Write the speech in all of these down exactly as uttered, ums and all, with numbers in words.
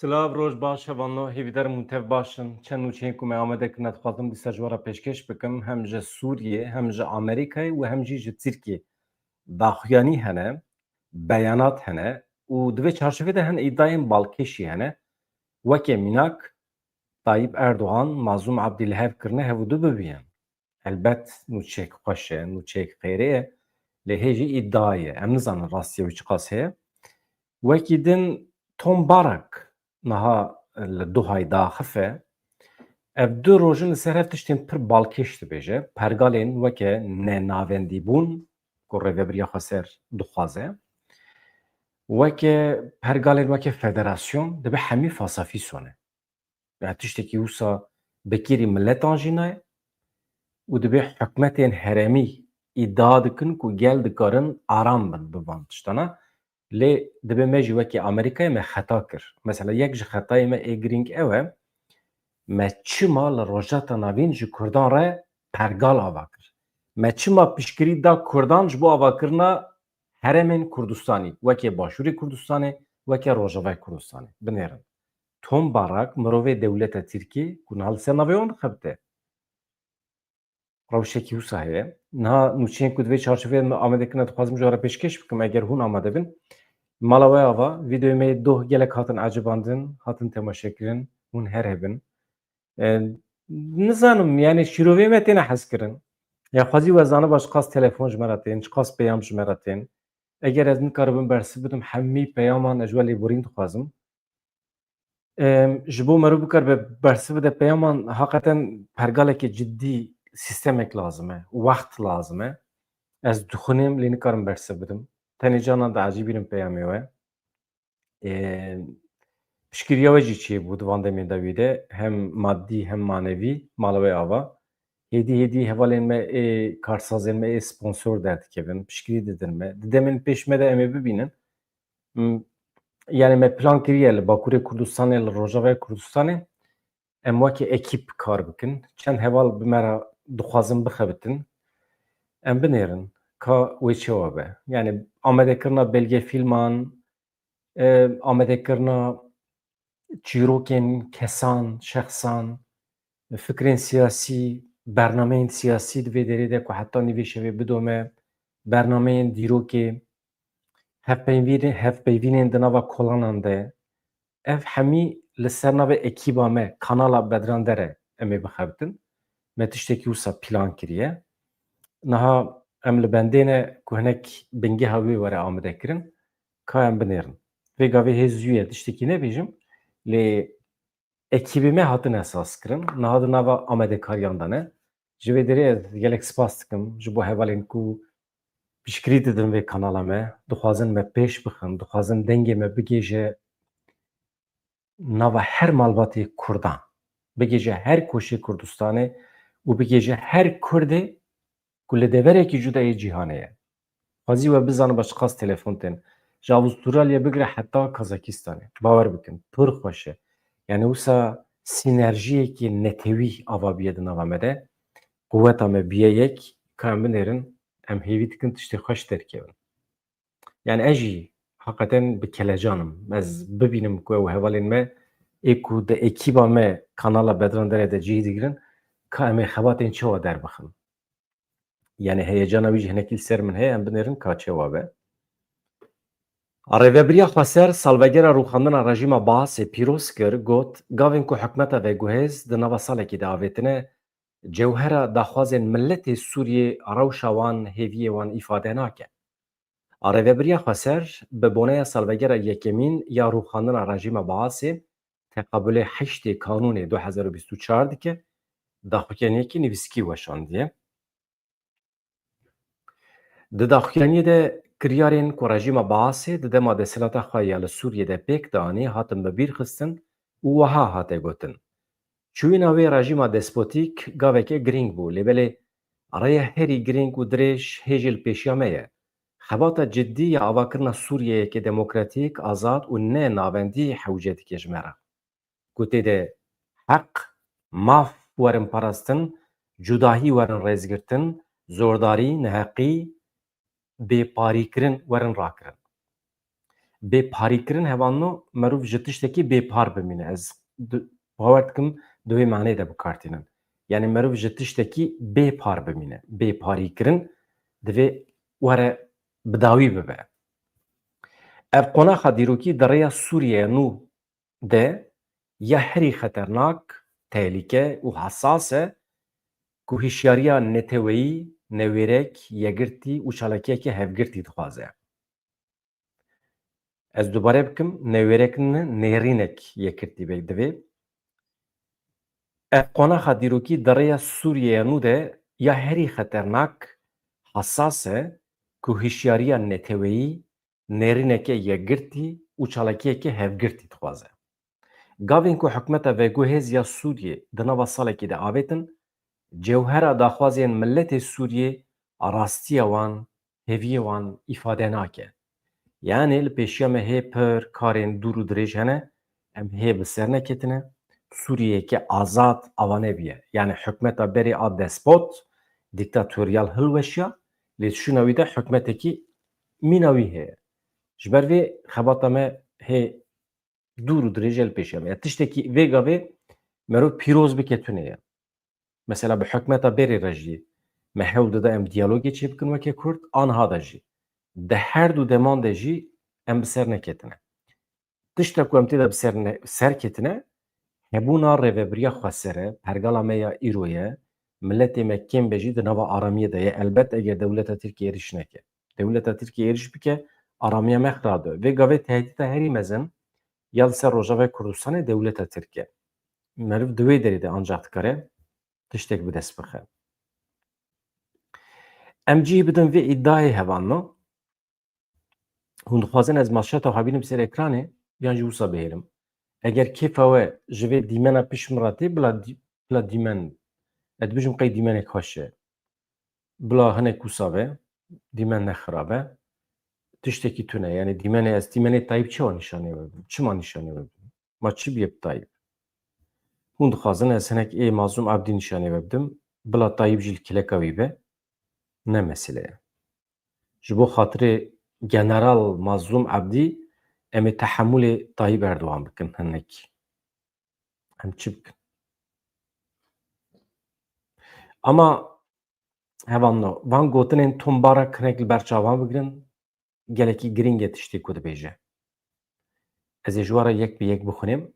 Silav, roj baş, hevalno, hêvîdarim hûn tev baş in. Çend nûçeyên ku me amade kirine dixwazim dîsa ji we re pêşkêş bikim, hem ji Sûriyê, hem ji Amerîkayê û hem jî ji Tirkiyê. Daxuyanî hene, beyanat hene û di vê çarçovê de hin îdayên balkêş jî hene. Weke mînak, Tayyip Erdogan, Mazlûm Abdî li hev kirine hev û du bibînin. Elbet nûçeyek xweş e, nûçeyek xêrê ye, lê hê jî îdia ye. Em nizanin rastiya wî çiqas heye. Wekî din Tom Barak niha li Duhayê diaxife. Ev du roj in li ser hev tiştên pir balkêş dibêje. Pergalên weke nenavendîbûn ku Rêvebiriya Xweser dixwaze. Weke pergalên weke federasyon dibe hemî fasafîson e. Yani tiştekî wisa bi kêrî miletan jî nayê û dibê hikûmetên herêmî îdia dikin ku gel dikarin aram bin bi van tiştana. Lê dibê me jî wekî Amerîkayê me xeta kir. Mesela yek ji xetayê me ê girîng ew e, me çima li Rojhilata Navîn ji Kurdan re pergal ava kir? Me çima piştgirî da Kurdan ji bo avakirina herêmên Kurdistanê, weke Başûrê Kurdistanê, weke Rojavayê Kurdistanê? Binêrin. Tom Barak, mirovê dewleta Tirkiyê ku niha li ser navê wan dixebite. Rewşekî wisa heye. Niha nûçeyên ku di vê çarçoveyê me amade kirine dixwazim ji we re pêşkêş bikim, eger hûn amade bin. Mala we ava, vîdeoyê me yê doh gelek hatin ecibandin, hatin temaşekirin, hûn her hebin. E, nizanim, yani şîrovê me têne hezkirin. Ya xwezî we zaniba çiqas telefon ji me re tên, çiqas peyam ji me re tên. Eger ez nikaribim bersiv bidim, hemî peyaman ez ji we lêborîn dixwazim. Em, ji bo meriv bikaribe bersiv bide peyaman, haqeten pergaleke cidî, sîstemek lazim e, wext lazim e. Ez dixunim, lê nikarim bersiv bidim. Tenê canan diecibînim peyamê we. Em, piştgiriya we jî çêbû di van demên dawî de, hem madî hem manevî, mala we ava. Hêdî hêdî hevalên me ê karsazên me ê sponsor derdikevin, piştgirî didin me. Di demên pêş me de em ê bibînin. M-, yani me plan kiriye li Bakurê Kurdistanê, li Rojavayê Kurdistanê em weke ekîp kar bikin. Çend heval bi me re dixwazin bixebitin. Em binêrin ka wê çawa be. Yani amadekirina belgefîlman, e, amadekirina çîrokên kesan, şexsan, fikrên siyasî, bernameyên siyasî di vê derê de ku heta nîvê şevê bidome, bernameyên dîrokê, hevpeyvînê-, hevpeyvînên di nava kolanan de, ev hemî li ser navê ekîba me, kanala Bedran Dere em ê bixebitin. Me tiştekî wisa plan kiriye. Niha em li bendê ne ku hinek bingeha wê were amade kirin, ka em binêrin. Vê gavê hê zû ye tiştekî nebêjim, lê ekîbê me hatin esas kirin. Niha di nava amadekariyan de ne. Ji vê derê ez gelek spas dikim ji bo hevalên ku piştgirî didin vê kanala me. Dixwazin me pêş bixin, dixwazin dengê me bigêje nava her malbatê Kurdan, bigêje her koşê Kurdistanê û bigêje her Kurdê ku li deverekî cuda yê cîhanê ye. Xwezî we bizaniba çiqas telefon tên. Ji Avustralya bigire heta Kazakistanê. Bawer bikin, pir xweş e. Yani wisa sînerjiyekî netewî ava biye di nava me de. Quweta me biye yek, ka em binêrin, em hêvî dikin tiştê xweş derkevin. Yani ez jî heqeten bi kelecan im. Ez bibînim ku ew hevalên me ê ku di ekîba me kanala Bedran Dere de cih digirin, ka em ê xebatên çawa derbixin. Yani heyecana wî jî hinekî li ser min heye, em binêrin ka çawa be. Rêvebiriya Xweser salvegera rûxandina rejîma Baasê pîroz kir, got, gavên ku hikûmeta veguhêz di nava salekî de avêtine, cewhera daxwazên miletê Sûriyê, rewşa wan, hêviyê wan îfade nake. Rêvebiriya Xweser bi boneya salvegera yekemîn ya rûxandina rejîma Baasê teqabulê heştê Kanûnê du hezar û bîst û çar dike, daxuyaniyekî nivîskî weşandiye. Di daxuyaniyê de kiryarên ku rejîma Baasê di dema desthilata xwe ya li Sûriyê de pêk danî hatin bi bîr xistin û wiha hate gotin, çûyîna wê rejîma despotîk gaveke girîng bû, lê belê rêya herî girîng û dirêj hê jî li pêşiya me ye. Xebata cidî ya avakirina Sûriyeyeke demokratîk, azad û ne navendî hewce dike ji me re, ku tê de heq, maf werin parastin, cudahî werin rêzgirtin, zordarî, neheqî, bêparîkirin werin rakirin. Bê parîkirin hevalno, merov ji tiştekî bê par bimîne. Ez di-, bawer dikim di wê maneyê de bi kar tînin. Yani merov ji tiştekî bê par bimîne. Bê parîkirin divê were bi dawî bibe. Ev qonaxa dîrokî di rêya Sûriyeya nû de ya herî xeternak, tehlîke û hesas e ku hişyariya neteweyî, newêrek, yekgirtî û çalakiyeke hevgirtî dixwaze. Ez dubare bikim, newêrek ne, nêrînek yekgirtî be divê. Ev qonaxa dîrokî di rêya Sûriyeya nû de ya herî xeternak, hesas e ku hişyariya neteweyî, nêrîneke yekgirtî û çalakiyeke hevgirtî dixwaze. Gavên ku hikûmeta veguhêz ya Sûriyê di nava salekî de avêtin, cewhera daxwazên miletê Sûriyê rastiya wan, hêviyê wan îfade nake. Yani li pêşiya me hê pir karên dûr û dirêj hene, em hê bi ser neketine. Sûriyeyeke azad ava nebiye. Yani hikûmeta berê a despot, dîktatoryal hilweşiya, lê şûna wî de hikûmetekî mîna wî heye. Ji ber vê xebata me hê dûr û dirêj e li pêşiya me. Ya tiştekî vê gavê merov pîroz bike tune ye. Mesela bi hikûmeta berê re jî me hewl dida em diyalogê çêbikin weke Kurd, aniha de jî. Di her du deman de jî em bi ser neketine. Tişta ku em tê de bi ser ne-, ser ketine, hebûna rêvebiriya xweser e, pergala me ya îro ye, miletê me kêm be jî di nava aramiyê de ye. Elbet eger dewleta Tirkiyê êrîş neke. Dewleta Tirkiyê êrîş bike, aramiya me xirab dibe. Vê gavê tehdîta herî mezin ya li ser Rojavayê Kurdistanê dewleta Tirk e. Meriv di wê derê de ancax dikare tiştek bi dest bixe. Em cihê bidin vê îdiayê hevalno. Hûn dixwazin ez manşeta xwe bînim ser ekranê, yan jî wisa bihêlim? Eger kêfa we ji vê dîmena pişt min re tê, bila dî-, bila dîmen, ez dibêjim qey dîmenek xweş e. Bila hinek wisa be, dîmen ne xirab e. Tiştekî tune, yani dîmenê ez, dîmenê Tayyip çawa nîşanê we bidim? Çima nîşanê we bidim? Ma çi bûye bi Tayyip? Hûn dixwazin ez hinek ê Mazlûm Ebdî nîşanê we bidim, bila Tayyip jî li kileka wî be? Ne mesele ye. Ji bo xatirê General Mazlûm Ebdî em ê tehemûlê Tayyip Erdogan bikin hinek. Em çi bikin? Ama hevalno, van gotinên tombarak hinek li ber çavan bigirin, gelekî girîng e tiştê ku dibêje. Ez ê ji we re yek bi yek bixwînim.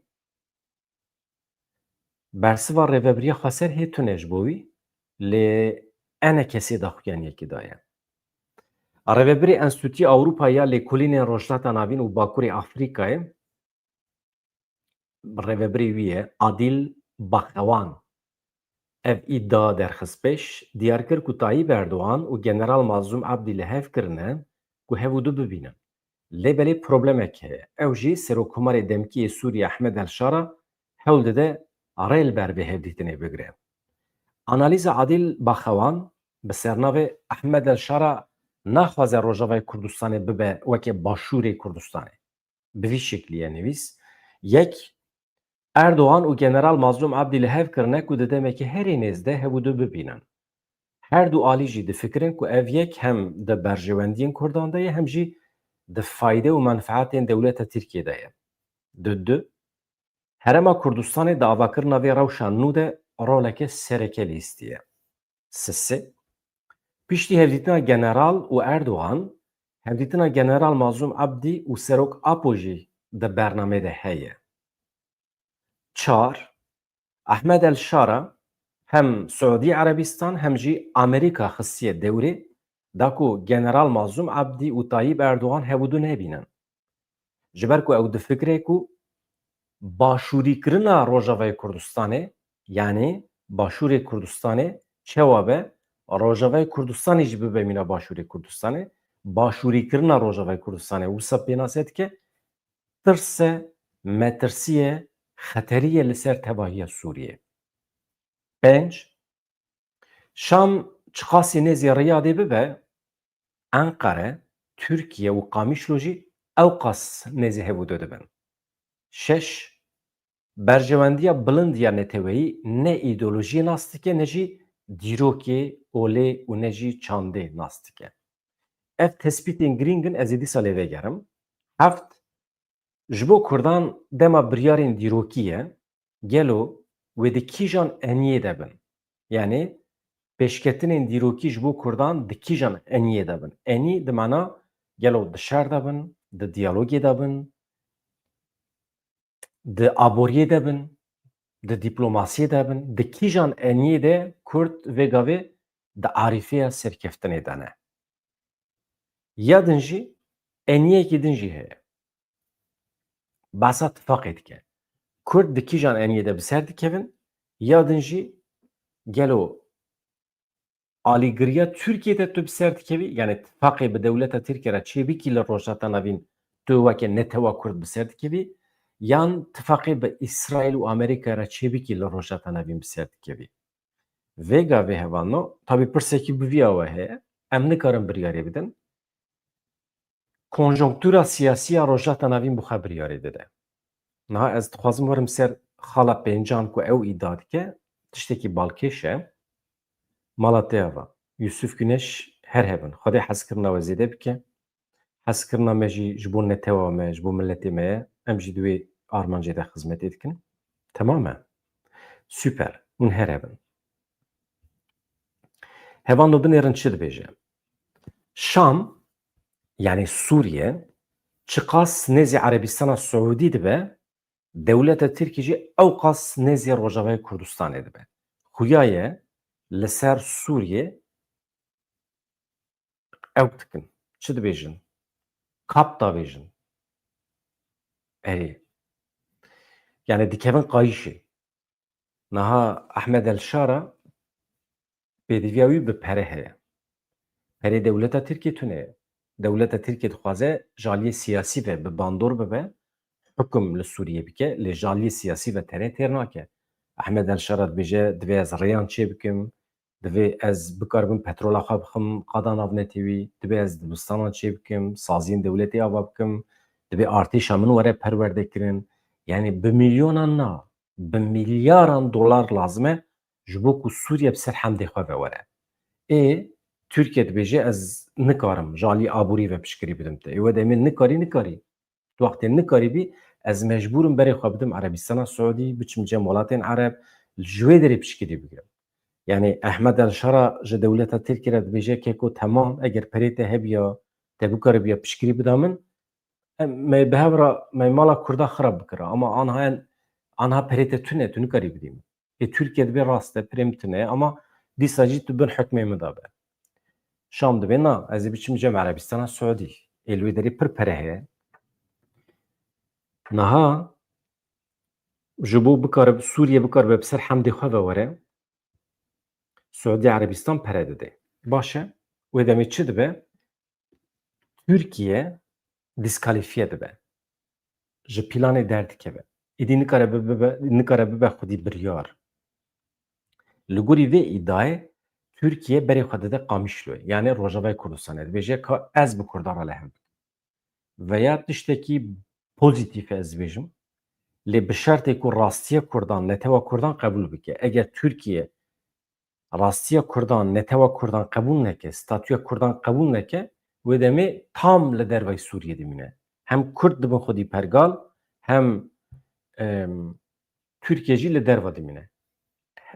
Bersiva Rêvebiriya Xweser hê tune ji bo wî, lê enekesê daxuyaniyekê daye. Rêvebirê Enstîtuya Ewropa ya Lêkolînên Rojhilata Navîn û Bakurê Afrîkayê, rêvebirê wî ye, Adil Baxewan, ev îdia derxist pêş, diyar kir ku Tayyip Erdogan û General Mazlûm Abdî li hev kirine ku hev û du bibînin. Lê belê problemek heye. Ew jî Serokkomarê demkî yê Sûriyê Ehmed El Şara hewl dide rê li ber vê hevdîtinê bigire. Analîza Adil Baxewan bi sernavê Ehmed El Şara naxwaze Rojavayê Kurdistanê bibe weke Başûrê Kurdistanê. Bi vî şeklî ye nivîs. Yek, Erdogan û General Mazlûm Abdî li hev kirine ku di demeke herî nêz de hev û du bibînin. Her du alî jî difikirin ku ev yek hem di berjewendiyên Kurdan de ye, hem jî di fayde û menfeetên dewleta Tirkiyê de ye. Du du, Herêma Kurdistanê di avakirina vê rewşa nû de roleke sereke lîstiye. Sisê. Piştî hevdîtina General û Erdogan, hevdîtina General Mazlûm Abdî û Serok Apo jî di bernameyê de heye. Çar. Ahmed El Şara hem Siûdî Erebistan hem jî Amerîka xistiye dewrê da ku General Mazlûm Abdî û Tayyip Erdogan hev û du nebînin. Ji ber ku ew difikire ku başûrîkirina Rojavayê Kurdistanê, yanî Başûrê Kurdistanê çawa be, Rojavayê Kurdistanê jî bibe mîna Başûrê Kurdistanê, başûrîkirina Rojavayê Kurdistanê wisa pênase dike, tirs e, metirsî ye, xeterî ye li ser tevahiya Sûriyê. Pênc, Şam çiqasî nêzî Riyadê bibe, Enqere, Tirkiye û Qamişlo jî ewqas nêzî hev û du dibin. Şeş, Berjewendiya bilind ya neteweyî ne îdeolojiyê nas dike, ne jî dîrokê, olê û ne jî çandê nas dike. Ev tespîtên girîng in, ez ê dîsa lê vegerim. Heft, Ji bo Kurdan dema biryarên dîrokî ye, gelo wê di kîjan eniyê de bin? Yanî pêşketinên dîrokî ji bo Kurdan di kîjan eniyê de bin? Enî di mana gelo di şer de bin, di diyalogê de bin, di aboriyê de bin, di dîplomasiyê de bin, di kîjan eniyê de Kurd vê gavê di arîfeya serkeftinê de ne? Ya din jî eniyekî din jî heye. Behsa tifaqê dike. Kurd di kîjan eniyê de bi ser dikevin, ya din jî gelo alîgiriya Tirkiyê de tu bi ser dikevî, yanî tifaqê bi dewleta Tirkiyê re çêbikî li Rojhilata Navîn tu weke netewa Kurd bi ser dikevî, yan tifaqê bi Îsraîl û Amerîka re çêbikî li Rojhilata Navîn bi ser dikevî? Vê gavê hevano, tabî pirsekî bi vî awe heye, em nikarin biryarê bidin. Konjonktura siyasî ya Rojhilata Navîn bi xwe biryarê dide. Niha ez dixwazim werim ser xala pêncan ku ew îdia dike, tiştekî balkêş e. Mala te ava. Yusuf Güneş her hebin. Xwedê hezkirina we zêde bike. Hezkirina me jî ji bo netewa me, ji bo miletê me ye. Em jî di wê armancê de xizmetê dikin. Temam e. Super. Hûn her hebin. Hevando binêrin çi dibêje? Şam, yanî Sûriye, çiqas nêzî Erebistana Siûdî dibe, dewleta Tirkî jî ewqas nêzî Rojavayê Kurdistanê dibe. Xuya ye li ser Sûriye ew dikin. Çi dibêjin? Kap davêjin. Erê. Yanî dikevin qayîşê. Niha Ehmed El Şara pêdiviya wî bi pere heye. Perê dewleta Tirkiyê tune ye. Dewleta Tirkiyê dixwaze ji aliyê siyasî ve bi bandor bibe, hukum li Sûriyê bike, lê ji aliyê siyasî ve tenê têr nake. Ehmed El Şara dibêje, divê ez rêyan çê bikim, divê ez bikaribim petrola xwe bixim qada navnetewî, divê ez dibistanan çê bikim, saziyên dewletê ava bikim, divê artêşa min were perwerde kirin. Yanî bi milyonan na, bi milyaran dolar lazim e ji bo ku Sûriye bi ser hemdê xwe ve were. Ê, Tirkiye dibêje, ez nikarim ji alî aborî ve piştgirî bidim te. Ê, we demê nikarî, nikarî. Tu wextê nikarîbî, ez mecbûr im berê xwe bidim Erebistana Siûdî, biçim cem welatên Ereb, ji wê derê piştgirî bigirim. Yanî Ehmed El Şara ji dewleta Tirkî re dibêje, keko temam, eger perê te hebiya, te bikaribiya piştgirî bida min, em, me bi hev re, me mala Kurda xirab bikira. Ama anha en, anha perê te tune, tu nikarî bidî min. Ê Tirkiye dibê rast e, pirê min tune ye, ama dîsa jî tu bin hukmê min de be. Şam dibê na, ez ê biçim cem Erebistana Siûdî. Ê li wê derê pir pere heye. Niha ji bo bikaribe, Sûriye bikaribe bi ser hemdê xwe ve were, Siûdî Erebistan pere dide. Baş e, wê demê çi dibe? Tirkiye dîskalifiye dibe. Ji planê derdikeve. Îdî nikare bibe, nikare bibe xwedî biryar. Li gorî vê îdiayê Tirkiye berê xwe dide Qamişloyê, yanî Rojavayê Kurdistanê. Dibêje ka ez bi Kurdan re li hev bikim. Veya tiştekî pozîtîf ez dibêjim. Lê bi şertê ku rastiya Kurdan, netewa Kurdan qebûl bike. Eger Tirkiye rastiya Kurdan, netewa Kurdan qebûl neke, statûya Kurdan qebûl neke, wê demê tam li dervayî Sûriyê dimîne. Hem Kurd dibin xwedî pergal, hem, em, Tirkiye jî li derva dimîne.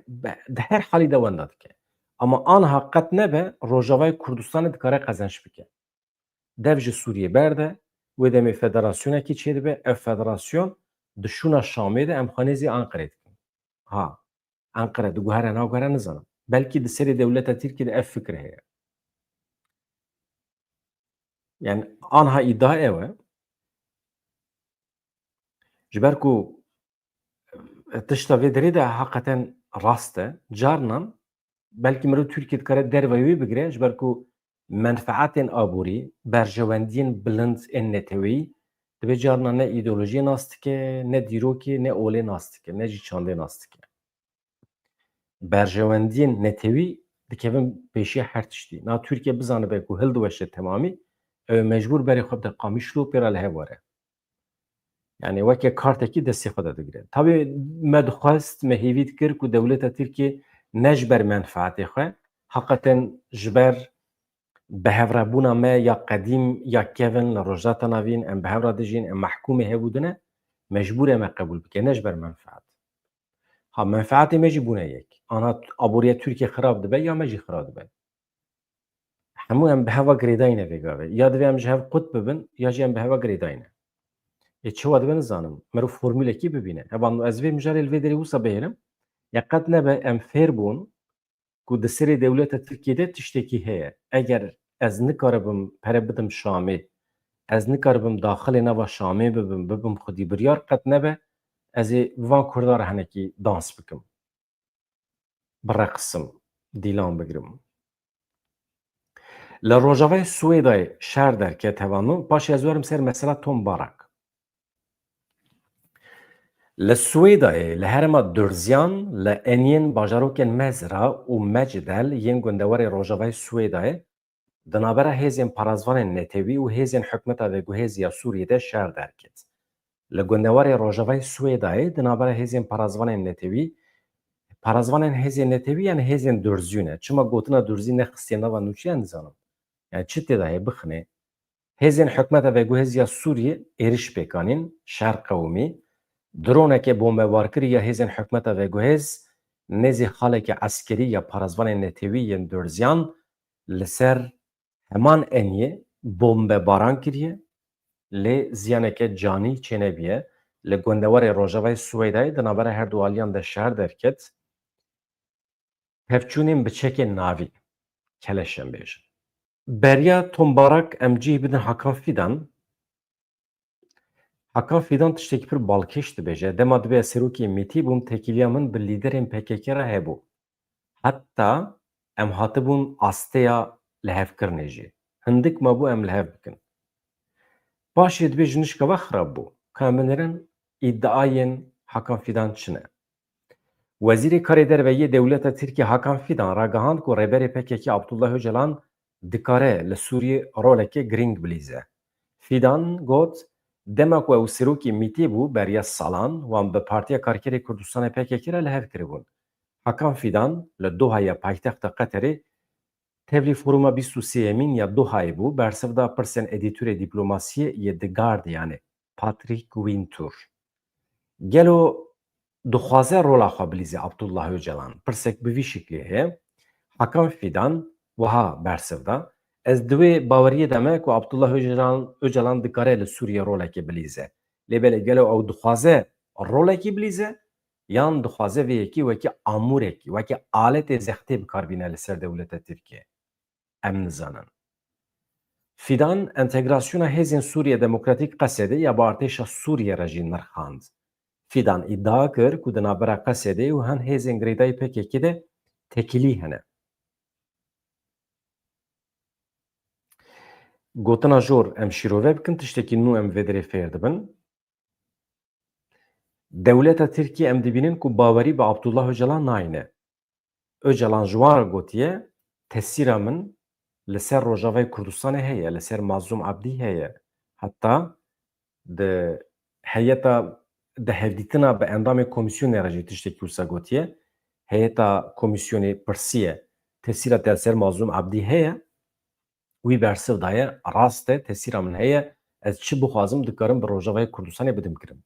Be-, di her halî de wenda dike. Ama anha qet nebe, Rojavayê Kurdistanê dikare qezenç bike. Dev ji Sûriyê berde, wê demê federasyonekî çêdibe, ev federasyon di şûna Şamê de em xwe nêzî Anqerê dikin. Ha, Anqere diguhere naguhere nizanim. Belkî di serê dewleta Tirkiyê de ev fikir heye. Yani anha îdia ew e. Ji ber ku tişta vê derê de heqeten rast e. Carinan belkî mirov Tirkiye dikare derveyî wê bigire, ji ber ku menfeetên aborî, berjewendiyên bilind ên neteweyî, divê carna ne îdeolojiyê nas dike, ne dîrokê, ne olê nas dike, ne jî çandê nas dike. Berjewendiyên netewî dikevin pêşiya her tiştî. Na Tirkiye bizanibe ku hildiweşe temamî, ew ê mecbûr berê xwe bide Qamişlo pê re li hev were. Yani weke kartekî destê xwe de digire. Tabî me dixwest, me hêvî dikir ku dewleta Tirkiyê ne ji ber menfaetê xwe, heqeten ji ber bi hevrebûna me ya qedîm ya kevin li Rojhilata Navîn, em bi hev re dijîn, em mehkûmê hevû din e, mecbûr e me qebûl bike, ne ji ber menfeet. Ha, menfeetê me jî bûne yek. Ana aboriya Tirkiye xirab dibe ya me jî xirab dibe. Hemû em bi heva girêdayî ne vê gavê. Ya divê em ji hev qut bibin, ya jî em bi heva girêdayî ne. Ê çawa dibe nizanim. Mero formûlekî bibîne. Hevalno ez vê mijarê li vê derê wisa bihêlim. Ya qet nebe em fêr bûn ku di serê dewleta Tirkiyê de tiştekî heye. Eger ez nikaribim pere bidim Şamê, ez nikaribim daxilê nava Şamê bibim, bibim xwedî biryar, qet nebe ez ê van Kurda re hinekî dans bikim. Bireqsim, dîlan bigirim. Li Rojavayê Swêdayê şer derket hevalno, paşê ez werim ser mesela Tom Barak. Li Swêdayê, li herêma Durziyan, li eniyên bajarokên Mezra û Mecdel yên gundewarê rojavayê Swêdayê, di navbera hêzên parazvanên netewî û hêzên hikûmeta veguhêz ya Sûriyê de şer derket. Li gundewarê rojavayê Swêdayê di navbera hêzên parazvanên netewî, parazvanên hêzên netewî, yani hêzên Durzî ne. Çima gotina Durzî nexistiye nava nûçeyan, nizanim. Yani çi tê de heye bixinê? Hêzên hikûmeta veguhêz ya Sûriyê êriş pêk anîn, şer qewimî. Droneke bombebarkirî ya hêzên hikûmeta veguhêz nêzî xaleke eskerî ya parazvanên netewî yên Durziyan li ser heman eniyê bombebaran kiriye, lê ziyaneke canî çênebiye. Li gundewarê rojavayê Swêdayê di navbera her du aliyan de şer derket. Pevçûnên bi çekên navîn, keleş em bêjin. Beriya Tom Barak em cih bidin Hakan Fidan. Hakan Fidan tiştekî pir balkêş dibêje. Dema dibê ez serokê MÎT'î bûm, têkiliya min bi lîderên P K K re hebû. Heta em hatibûn asteya lihevkirinê jî. Hindik mabû em lihev bikin. Paşê dibê ji nişka ve xirab bû. Ka em binêrin îdiayên Hakan Fidan çi ne? Wezîrê Karê Derve yê dewleta Tirkiyê Hakan Fidan ragihand ku rêberê P K K Abdullah Ocalan dikare li Sûriyê roleke girîng bilîze. Fidan got, dema ku ew serokê MÎT'ê bû beriya salan, wan bi Partiya Karkerê Kurdistanê P K K re lihev kiribûn. Hakan Fidan li Dohaya paytexta Qeterê tevlî foruma bîst û sêyemîn ya Dohayê bû, bersiv da pirsên edîtorê dîplomasiyê yê The Guardianê, Patrick Wintour. Gelo dixwaze rola xwe bilîze Abdullah Ocalan? Pirsek bi vî şiklî heye. Hakan Fidan wiha bersiv da, ez di wê baweriyê de me ku Abdullah Ocalan, Ocalan dikare li Sûriyê rolekê bilîze. Lê belê gelo ew dixwaze rolekî bilîze, yan dixwaze vê yekê wekî amûrekî, wekî aletê zextê bi kar bîne li ser dewleta Tirkiyê? Em nizanin. Fidan entegrasyona hêzên Sûriye Demokratîk, Qesedê, ya bi artêşa Sûriye re jî nirxand. Fidan îdia kir ku di navbera Qesedê û hin hêzên girêdayî P K K de têkilî hene. Gotina jor em şîrove bikin, tiştekî nû em vê derê fêr dibin. Dewleta Tirkiyê em dibînin ku bawerî bi Abdullah Ocalan nayne. Ocalan ji wan re gotiye, tesîra min li ser Rojavayê Kurdistanê heye, li ser Mazlûm Abdî heye. Heta di heyeta, di hevdîtina bi endamê komîsyonê re jî tiştekî wisa gotiye. Heyeta komîsyonê pirsiye, tesîra te li ser Mazlûm Abdî heye? Wî bersiv daye, rast e, tesîra min heye, ez çi bixwazim dikarim bi Rojavayê Kurdistanê bidim kirin.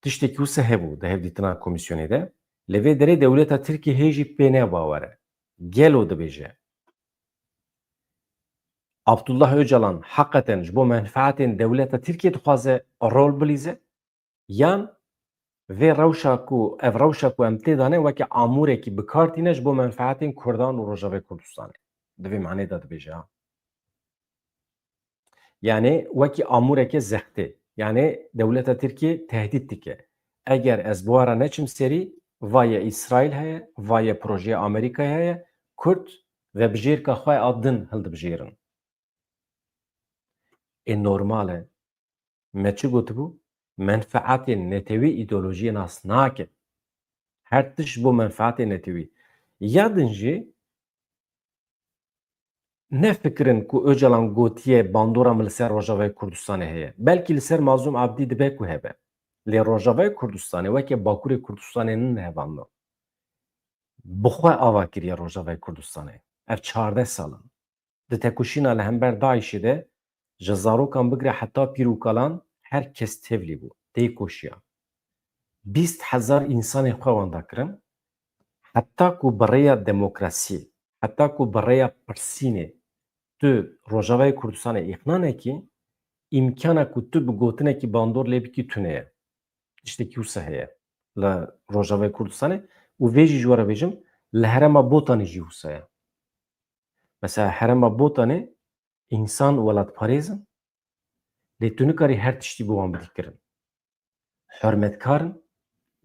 Tiştekî wisa hebû di hevdîtina komîsyonê de. Li vê derê dewleta Tirkiyê hê jî pê ne bawer e. Gelo dibêje Abdullah Ocalan heqeten ji bo menfaetên dewleta Tirkiyê dixwaze rol bilîze? Yan vê rewşa ku, ev rewşa ku em tê de ne, weke amûrekî bi kar tîne ji bo menfaetên Kurdan û Rojavayê Kurdistanê? Di vê manê de dibêje, ha. Yani wekî amûreke zextê. Yani dewleta Tirkiyê tehdît dike. Eger ez bi we re neçim serî, va ye Îsraîl heye, va ye projeya Amerîkayê heye, Kurd vebijêrka xwe a din hildibijêrin. Ê normal e. Me çi gotibû? Menfeetên netewî îdeolojiyê nas nake. Her tişt ji bo menfeetê netewî. Ya din jî nefikirin ku Ocalan gotiye bandora min li ser Rojavayê Kurdistanê heye. Belkî li ser Mazlûm Abdî dibe ku hebe. Lê Rojavayê Kurdistanê weke Bakurê Kurdistanê nine hevalno. Bi xwe ava kiriye Rojavayê Kurdistanê. Ev çardeh sal in. Di tekoşîna li hember DAIŞê de ji zarokan bigire heta pîr û kalan her kes tevlî bû, tê koşiya. Bîst hezar însanê xwe wenda kirin, heta ku bi rêya demokrasiyê, heta ku bi rêya pirsînê tu Rojavayê Kurdistanê îqna nekî, îmkana ku tu bi gotinekî bandor lê bikî tune ye. Tiştekî wisa heye li Rojavayê Kurdistanê û vê jî ji we re bêjim, li herêma Botanê jî wisa ye. Mesela herêma Botanê însan welatparêz in, lê tu nikarî her tiştî bi wan bidî kirin. Hurmetkar in,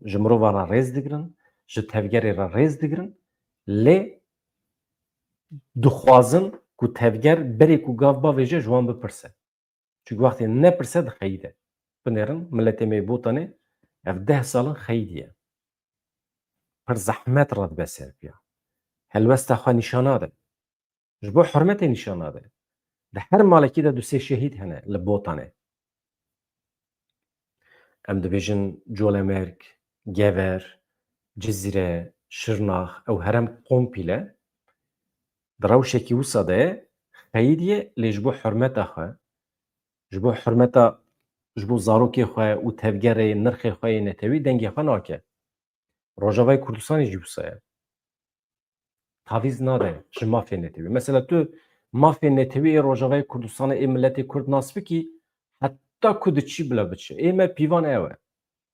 ji mirovan re rêz digirin, ji tevgerê re rêz digirin, lê dixwazin ku tevger berê ku gav bavêje ji wan bipirse. Çunku wextê nepirse dixeyide. Binêrin, miletê me yê Botanê ev deh sal in xeyidî ye. Pir zehmet radibe ser piya. Helwesta xwe nîşan nade. Ji bo hurmetê nîşan nade. Di her malekî de du sê şehîd hene li Botanê. Em dibêjin Colemêrg, Gever, Cizîre, Şirnax, ew herem kompîle di rewşekî wisa de ye, xeyidî ye, lê ji bo hurmeta xwe, ji bo hurmeta, ji bo zarokê xwe û tevgerê, nirxê xwe yê netewî dengê xwe nake. Rojavayê Kurdistanê jî wisa ye. Tavîz nade ji mafê netewî. Mesela tu mafê netewî ê Rojavayê Kurdistanê ê miletê Kurd nas bikî, heta ku diçî bila biçe. Ê me pîvan ew e.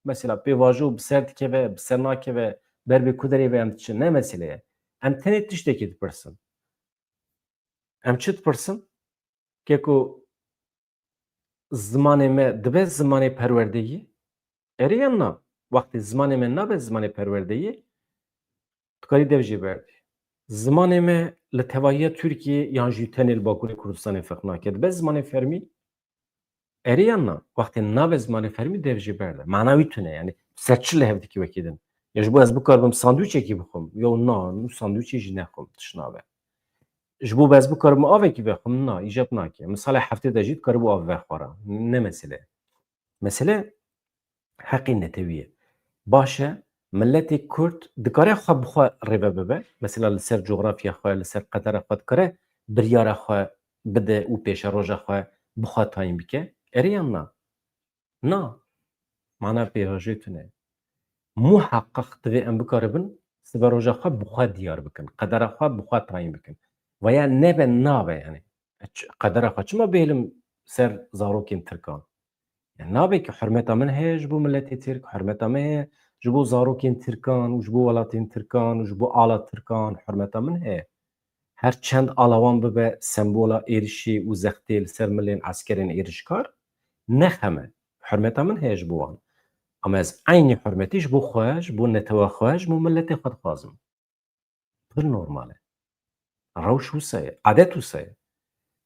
Mesela pêvajo bi ser dikeve, bi ser nakeve, ber bi ku derê ve em diçin. Ne mesele ye. Em tenê tiştekî dipirsin. Em çi dipirsin? Ke ku zimanê me dibe zimanê perwerdeyî? Erê yan na? Wextê zimanê me nabe zimanê perwerdeyî, tu karî dev jê berdî. Zimanê me li tevahiya Tirkiyê yan jî tenê li Bakurê Kurdistanê ferq nake. Dibe zimanê fermî? Erê yan na? Wextê nabe zimanê fermî dev jê berde. Mana wî tune, yanî ser çi li hev dikî wekî din? Ya ji bo ez bikaribim sandwîçekî bixwim? Yo na, nû sandwîçê jî nexwim, tişt nabe. Ji bo ez bikaribim avekî vexwim? Na, îcab nake. Min salê heftê de jî dikaribû av vexwara. Ne mesele ye. Mesele heqê netewî ye. Baş e, miletê Kurd dikare xwe bi xwe rêve bibe. Mesela li ser cografya xwe, li ser qedera xwe dikare biryara xwe bide û pêşeroja xwe bi xwe tayîn bike. Erê yan na? Na. Mana pêvajoyê tune. Muheqeq divê em bikaribin siberoja xwe bi xwe diyar bikin, qedera xwe bi xwe tayîn bikin. Veya nebe nabe, yanî. Ç-, qedera xwe çima bihêlim ser zarokên Tirkan? Yani nabe ki hurmeta min heye ji bo miletê Tirk, hurmeta min heye ji bo zarokên Tirkan û ji bo welatên Tirkan û ji bo ala Tirkan, hurmeta min heye. Her çend ala wan bibe sembola êrişê û zextê li ser milên eskerên êrişkar, ne xem e. Hurmeta min heye ji bo wan. Ama ez eynî hurmetî ji bo xwe, ji bo netewa xwe, ji bo miletê xwe dixwazim. Pir normal e. Rewş wisa ye, adet wisa ye.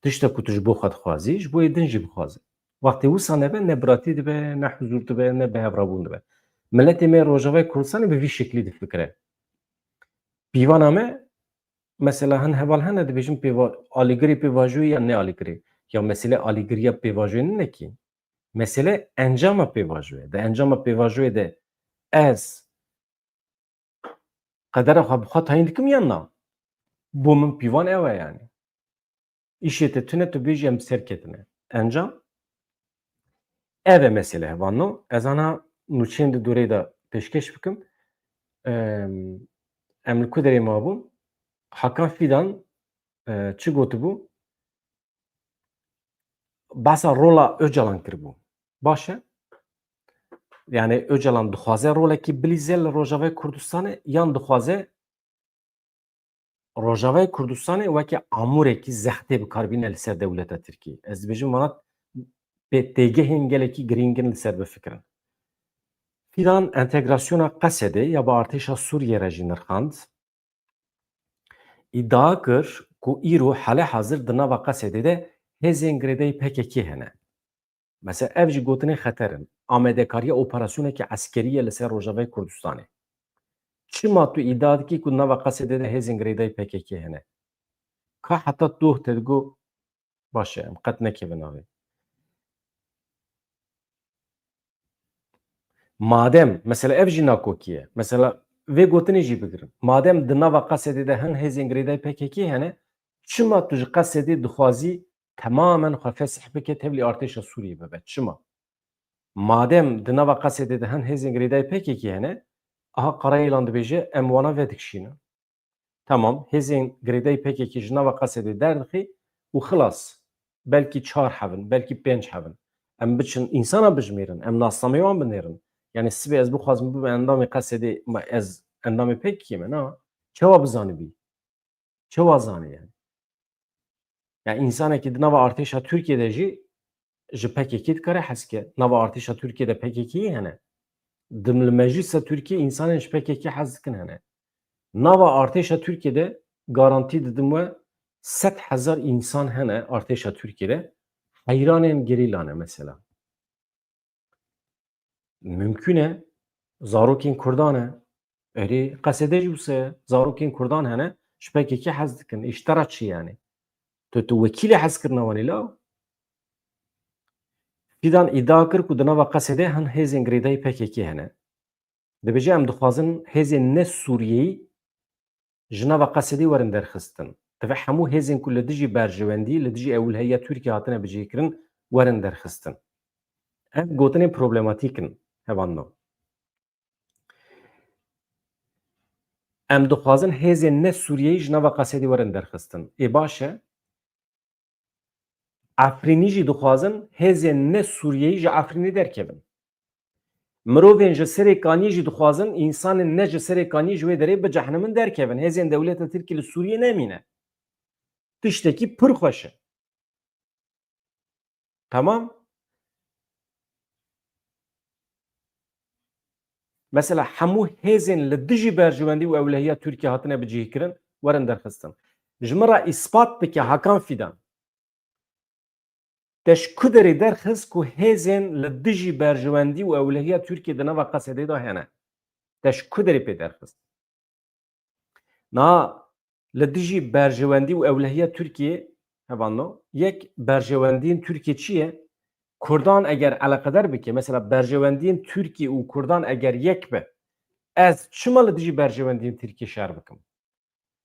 Tişta ku tu ji bo xwe dixwazî, ji bo yê din jî bixwaze. Wextê wisa nebe, ne biratî dibe, ne huzûr dibe, ne bihevrebûn dibe. Miletê me Rojavayê Kurdistanê bi vî şeklî difikire. Pîvana me, mesela hin heval hene dibêjin pêva-, alîgirê pêvajoyê ya ne alîgirê. Ya mesele alîgiriya pêvajoyê nine kî. Mesele encama pêvajoyê. Di encama pêvajoyê de ez qedera xwe bi xwe tayîn dikim yan na? Bo min pîvan ew e yanî. Îşê te tune tu bêjî em bi ser ketine. Encam ev e mesele hevalno. Ez ana nûçeyên di dorê de pêşkêş bikim. Em, em li ku derê mabûn? Hakan Fidan, e, çi gotibû? Behsa rola Ocalan kiribû. Baş e. Yani Ocalan dixwaze rolekî bilîze li Rojavayê Kurdistanê yan dixwaze Rojavayê Kurdistanê weke amûrekî zextê bi kar bîne li ser dewleta Tirkiyê. Ez dibêjim vana pê têgehên gelekî girîng in li ser bifikirin. Fidan entegrasyona Qesedê ya bi artêşa Sûriyê re jî nirxand. Îdia kir ku îro hale hazir di nava Qesedê de hêzên girêdayî P K K hene. Mesela ev jî gotinên xeter in. Amadekariya operasyoneke eskerî ye li ser Rojavayê Kurdistanê. Çima tu îdia dikî ku nava Qesedê de hêzên girêdayî P K K hene? Ka heta doh te digo, baş e, em qet nekevin navê. Madem, mesela ev jî nakokî ye. Mesela vê gotinê jî bigirin. Madem di nava Qesedê de hin hêzên girêdayî P K K hene, Çima tu ji Qesedê dixwazî temamen xwe fesih bike, tevlî artêşa Sûriyê bibe? Çima? Madem di nava Qesedê de hin hêzên girêdayî P K K hene, aha Karayilan dibêje, em wana vedikişînin. Tamam, hêzên girêdayî P K K ji nava Qesedê derdixî û xilas. Belkî çar hebin, belkî pênc hebin. Em biçin însana bijmêrin, em nasnameyê wan binêrin. Yani sibê ez bixwazim bibim endamê Qesedê, ma ez endamê P K K me? Na. Çawa bizanibî? Çawa zanî yani? Yani insanekî di nava artêşa Tirkiyê de jî ji P K K dikare hez ke. Nava artêşa Tirkiyê de P K K hene. Di li meclisa Tirkiyê insanên ji P K K hez dikin hene. Nava artêşa Tirkiyê de garantî didim we sed hezar insan hene artêşa Tirkiyê de. Heyranên gerîla ne mesela. Mümkün e, zarokên Kurdan e. Erê, Qesedê jî wisa ye. Zarokên Kurdan hene, ji P K K hez dikin. Îş te re çi yani? Tu, tu wekîlê hezkirina wan î la? Fidan îdia kir ku di nava Qesedê hin hêzên girêdayî P K K hene. Dibêje, em dixwazin hêzên ne Sûriyeyî ji nava Qesedê werin derxistin. Divê hemû hêzên ku li dijî berjewendî, li dijî ewilheya Tirkiye hatine bicihkirin, werin derxistin. Ev gotinên problematîk in, hevalno. Em dixwazin hêzên ne Sûriyeyî ji nava Qesedê werin derxistin. Ê baş e. Efrînî jî dixwazin hêzên ne Sûriyeyî ji Efrînê derkevin. Mirovên ji Serê Kaniyê jî dixwazin însanên ne ji Serê Kaniyê ji wê derê bicehnimin derkevin. Hêzên dewleta Tirkî li Sûriyê nemîne. Tiştekî pir xweş e. Tamam? Mesela hemû hêzên li dijî berjewendî û ewlehiya Tirkiye hatine bicihkirin, werin derxistin. Ji min re îspat bike Hakan Fidan. Te ji ku derê derxist ku hêzên li dijî berjewendî û ewlehiya Tirkiye di nava Qesedê de hene? Te ji ku derê pê derxist? Na, li dijî berjewendî û ewlehiya Tirkiye, hevalno, yek berjewendiyên Tirkiye çi ye? Kurdan eger eleqedar bike, mesela berjewendiyên Tirkiye û Kurdan eger yek be, ez çima li dijî berjewendiyên Tirkiye şer bikim?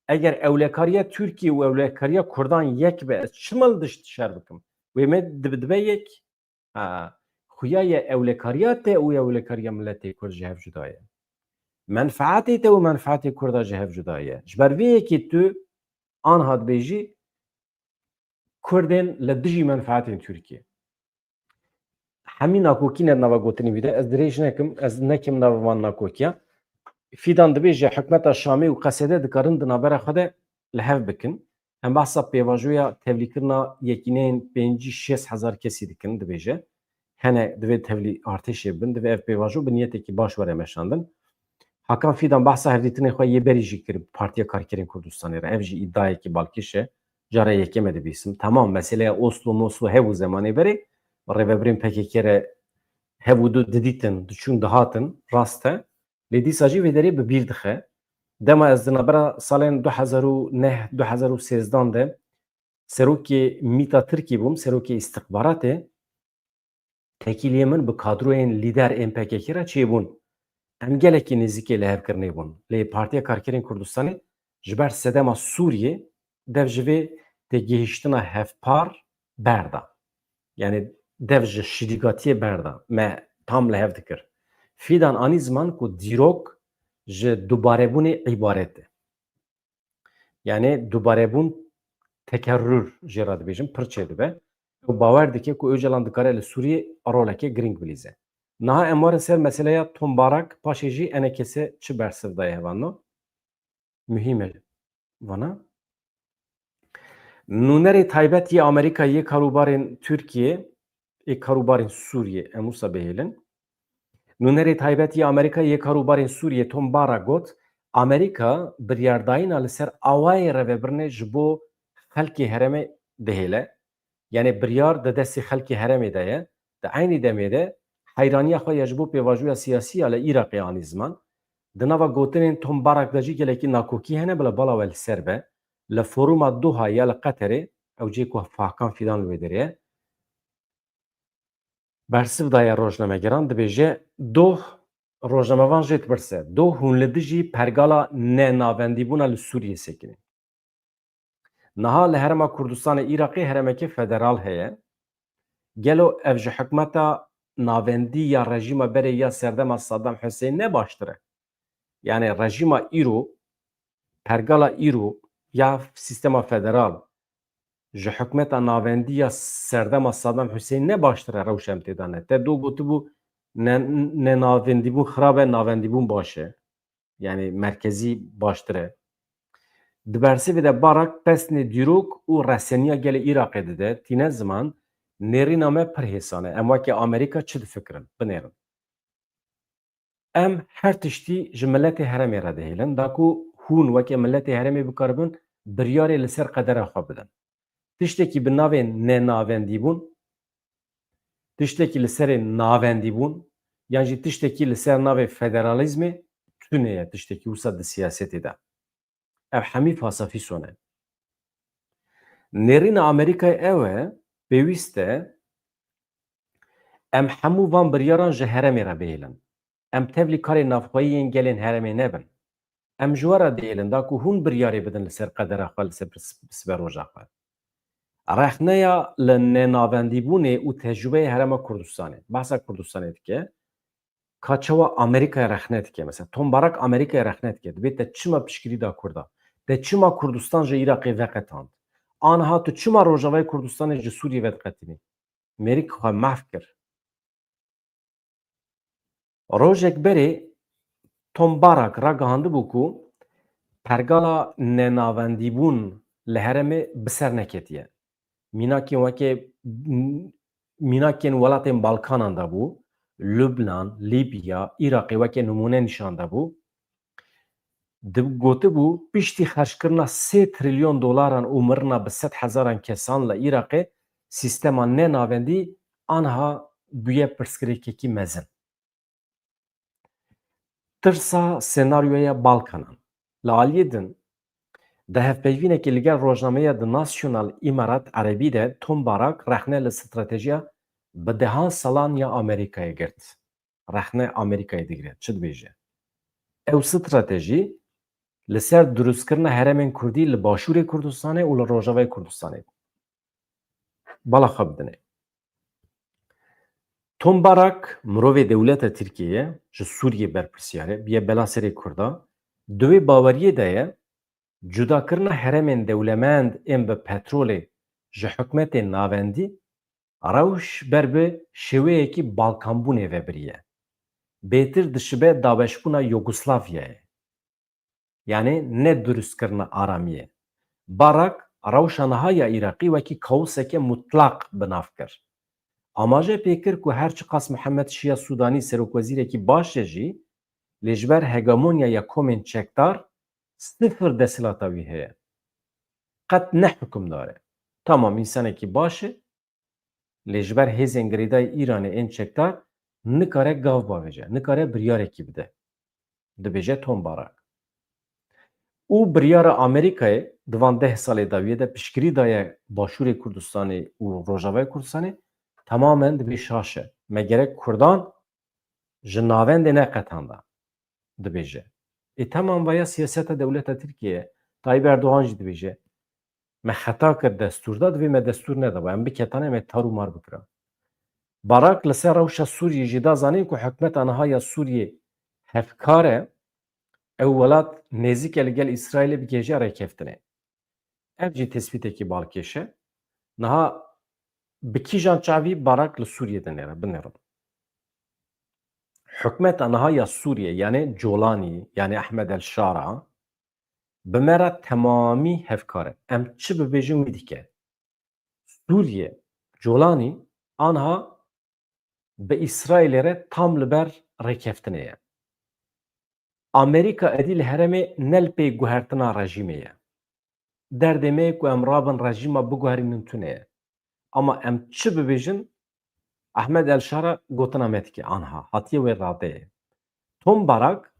Eger ewlekariya Tirkiye û ewlekariya Kurdan yek be, ez çima li dijî şer bikim? Wê me dibe, dibe yek. Ha, xuya ye ewlekariya te û ewlekariya miletê Kurd ji hev cuda ye. Menfaetê te û menfaetê Kurda ji hev cuda ye. Ji ber vê yekê tu anha dibêjî Kurdên li dijî menfaetên Tirkiye. Hemî nakokî ne di nava gotinê wî de. Ez dirêj nekim, ez nekim nava van nakokiya. Fidan dibêje hikûmeta Şamê û Qesedê dikarin di navbera xwe de li hev bikin. Em behsa pêvajoya tevlîkirina yekîneyên pêncî şêst hezar kesî dikin, dibêje. Hene divê tevlî artêşê bibin, divê ev pêvajo bi niyetekî baş were meşandin. Hakan Fidan behsa hevdîtinê xwe yê berî jî kir Partiya Karkerên Kurdistanê re. Ev jî îdiayekî balkêş e. Cara yekê me dibîsim. Tamam, meseleya Oslo, Moslo hebû zemanê berê. Rêvebirên P K K re hev û du didîtin, diçûn dihatin. Rast e. Lê dîsa jî vê derê bi bîr dixe. Dema ez di navbera salên du hezar û neh, du hezar û sêzdan de serokê mîta Tirkî bûm, serokê îstixbaratê, tekîliyê min bi kadroyên lîder ên P K K re çêbûn. Em gelekî nêzîkê lihevkirinê bûn. Lê Partiya Karkerên Kurdistanê ji ber sedema Sûriyê dev ji vê têgihiştina hevpar berda. Yani dev ji şirîgatiyê berda. Me tam li hev dikir. Fidan anî ziman ku dîrok ji dubarebûnê îbaret e. Yani dubarebûn, tekerrür jê re dibêjin, pir çêdibe. Ew bawer dike ku Ocalan dikare li Sûriyê roleke girîng bilîze. Niha em werin ser meseleya Tom Barak, paşê jî E N K S çi bersiv daye hevalno? Muhîm e vana. Nûnerê taybet yê Amerîka yê karûbarên Tirkiyê, ê karûbarên Sûriyê, em wisa bihêlin. Nûnerê taybet yê Amerîka yê karûbarên Sûriyê Tom Barra got, Amerîka biryardayîna li ser awayê rêvebirinê ji bo xelkê herêmê dihêle. Yanî biryar di destê xelkê herêmê de ye. Di eynî demê de heyraniya xwe ya ji bo pêvajoya siyasî ya li Iraqê anî ziman. Di nava gotinên Tom Barak de jî gelekî nakokî hene, bila bala we li ser be. Li foruma Doha ya li Qeterê, ew cihê ku Hakan Fidan li wê derê ye, bersiv daye rojnamegeran, dibêje, Doh, rojnamevan jê dipirse, Doh, hûn li dijî pergala nenavendîbûna li Sûriyê sekinî? Niha li Herêma Kurdistanê Iraqê herêmeke federal heye. Gelo ev ji hikûmeta navendî ya rejîma berê ya serdema Saddam Hussein ne baştir e? Yani rejîma îro, pergala îro ya sîstema federal ji hikûmeta navendî ya serdema Saddam Hussein ne baştir e, rewşa em tê de ne. Te do gotibû ne, ne navendîbûn xirab e, navendîbûn baş e. Yani merkezî baştir e. Di bersivê de Barak pesnê dîrok û reseniya gelê Iraqê dide, tîne ziman, nêrîna me pir hêsan e. Em weke Amerîka çi difikirin? Binêrin. Em her tiştî ji miletê herêmê re dihêlin, da ku hûn weke miletê herêmê bikaribin biryarê li ser qedera xwe bidin. Tiştekî bi navê nenavendîbûn, tiştekî li serê navendîbûn, yan jî tiştekî li ser navê federalîzmê tune ye, tiştekî wisa di siyasetê de. Ev hemî fasafîson e. Nêrîna Amerîkayê ew e, pêwîst e em hemû van biryaran ji herêmê re bihêlin. Em tevlî karê navxweyî yên gelên herêmê nebin. Em ji we re dihêlin da ku hûn biryarê bidin li ser qedera xwe, li ser pis-, siberoja xwe. Rexneya li nenavendîbûnê û tecrûbeya Herêma Kurdistanê, behsa Kurdistanê dike, ka çawa Amerîkayê rexne dike? Mesela Tom Barak Amerîkayê rexne dike. Dibê te çima piştgirî da Kurda? Te çima Kurdistan ji Iraqê veqetand? Aniha tu çima Rojavayê Kurdistanê ji Sûriyê vediqetînî? Mêrik xwe mehf kir. Rojek berê Tom Barak ragihandibû ku pergala nenavendîbûn li herêmê bi ser neketiye. Mînakên weke, mînakên welatên Balkanan de bû, Lubnan, Libya, Iraqê weke nimûne nîşan de bû. Di gotibû, piştî xerckirina sê trilyon dolaran û mirina bi sed hezaran kesan li Iraqê, sîstema nenavendî aniha bûye pirsgirêkekî mezin. Tirsa senaryoya Balkanan. Li aliyê din, di hevpeyvînekê li gel rojnameya The National Imarat Erebî de Tom Barak rexne li stratejiya bi dehan salan ya Amerîkayê girt. Rexne Amerîkayê digire. Çi dibêje? Ew stratejî li ser dirustkirina herêmên Kurdî li Başûrê Kurdistanê û li Rojavayê Kurdistanê bala xwe bidinê. Tom Barak mirovê dewleta Tirkiyê ye, ji Sûriyê berpirsiyar e, bûye bela serê Kurda. Di wê baweriyê de ye, cudakirina herêmên dewlemend ên bi petrolê ji hikûmetên navendî rewş ber bi şêweyekî balkanbûnê ve biriye. Bêtir dişibe dabeşbûna Yugoslavyayê. Yanî ne dirustkirina aramiyê. Barak rewşa niha ya Iraqî wekî kaoseke mutlaq bi nav kir. Amaje pê kir ku her çiqas Mihemed Şiya Sûdanî serokwezîrekî baş e jî, lê ji ber hegemonya ya komên çekdar sifir desthilata wî heye. Qet ne hukimdar e. Tamam, însanekî baş e, lê ji ber hêzên girêdayî Îranê ên çekdar nikare gav bavêje, nikare biryarekî bide, dibêje Tom Barak. Û biryara Amerîkayê di van deh salê dawiyê de piştgirî daye Başûrê Kurdistanê û Rojavayê Kurdistanê, temamen dibê şaş e. Me gerek Kurdan ji navendê neqetanda, dibêje. Ê, temam, vaya siyaseta dewleta Tirkiyê ye. Tayyip Erdogan jî dibêje, me xeta kir destûr da, divê me destûr nedabû. Em biketane me tar û mar bikira. Barak li ser rewşa Sûriyê jî da zanîn ku hikûmeta niha ya Sûriyê hevkar e, ew welat nêzîk e li gel Îsraîlê bi gêje rêkeftinê. Ev jî tespîtekî balkêş e. Niha bi kîjan çavî Barak li Sûriyê dinêre, binêrin. Hikûmeta niha ya Sûriyê, yanî Colanî, yanî Ehmed El Şara, bi me re temamî hevkar e. Em çi bibêjin wî dike. Sûriyê, Colanî aniha bi Îsraîlê re tam li ber rêkeftinê ye. Amerîka êdî li herêmê ne li pê guhertina rejîmê ye. Derdê me ye ku em rabin rejîma biguherînin tune ye. Ama em çi bibêjin, Ehmed El Şara gotina me dike aniha, hatiye wê radeyê. Tom Barak,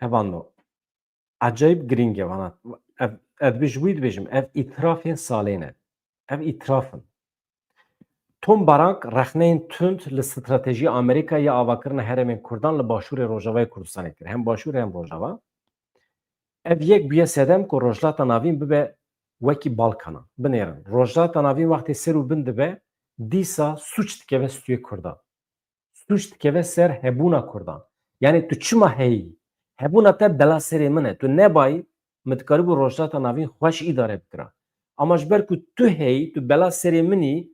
Evano. Ecayîb girîng e vana. Ev, ev dibêj wî dibêjim. Ev îtirafên salê ne. Ev îtiraf in. Tom Barak rexneyên tund li stratejiya Amerîka ya avakirina herêmên Kurdan li Başûrê Rojavayê Kurdistanê kir. Hem Başûr hem Rojava. Ev yek bûye sedem ku Rojhilata Navîn bibe wekî Balkanan. Binêrin, Rojhilata Navîn wextê ser û bin dibe, dîsa sûc dikeve stûyê Kurdan. Sûc dikeve ser hebûna Kurdan. Yanî tu çima heyî? Hebûna te bela serê min e. Tu nebayî, min dikarîbû Rojhilata Navîn xweş îdare bikira. Ama ji ber ku tu heyî, tu bela serê min î,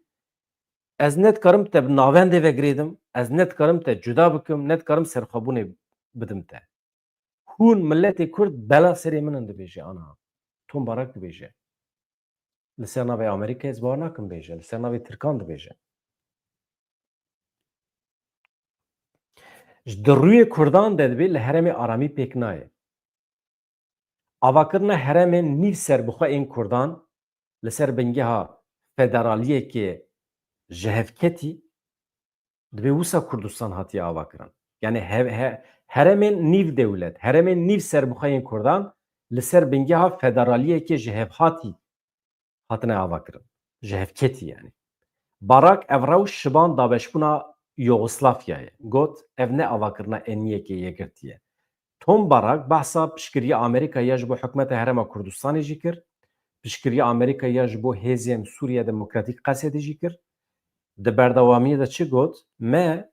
ez ne dikarim te bi navendê ve girêdim, ez ne dikarim te cuda bikim, ne dikarim serxwebûnê bidim te. Hûn miletê Kurd bela serê min in, dibêje aniha. Tom Barak dibêje. Li ser navê Amerîkayê ez bawer nakim bêje. Li ser navê Tirkan dibêje. Ji di rûyê Kurdan de dibê li herêmê aramî pêk nayê. Avakirina herêmên nîv serbixwe ên Kurdan li ser bingeha federaliyekê ji hevketî, dibê wisa Kurdistan hatiye avakirin. Yani he-, he-, herêmên nîv dewlet, herêmên nîv serbixwe yên Kurdan li ser bingeha federaliyekê ji hevhatî hatine avakirin. Ji hevketî yani. Barak ev rewş şiban dabeşbûna Yugoslavya ye. Got, ev ne avakirina eniyekê yekirtî ye. Tom Barak behsa piştgiriya Amerîka ya ji bo hikûmeta Herêma Kurdistanê jî kir, piştgiriya Amerîka ya ji bo hêzên Sûriya Demokratîk Qesedê jî kir. Di berdewamiyê de çi got? Me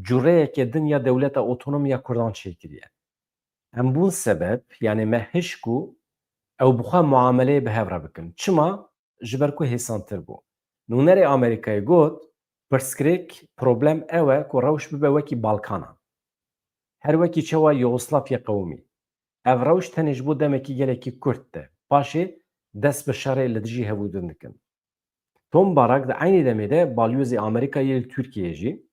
cureyeke din ya dewleta otonom ya Kurdan çêkiriye. Em bûn sebeb, yanî me hişt ku ew bi xwe muameleyê bi hev re bikin. Çima? Ji ber ku hêsantir bû. Nûnerê Amerîkayê got, pirsgirêk, problem ew e ku rewş bibe wekî Balkanan. Her wekî çawa Yugoslavya qewimî. Ev rewş tenê ji bo demekî gelekî kurt de. Paşê dest bi şerê li dijî hevûdin dikin. Tom Barak di eynî demê de balyozê Amerîkayê li Tirkiyeyê jî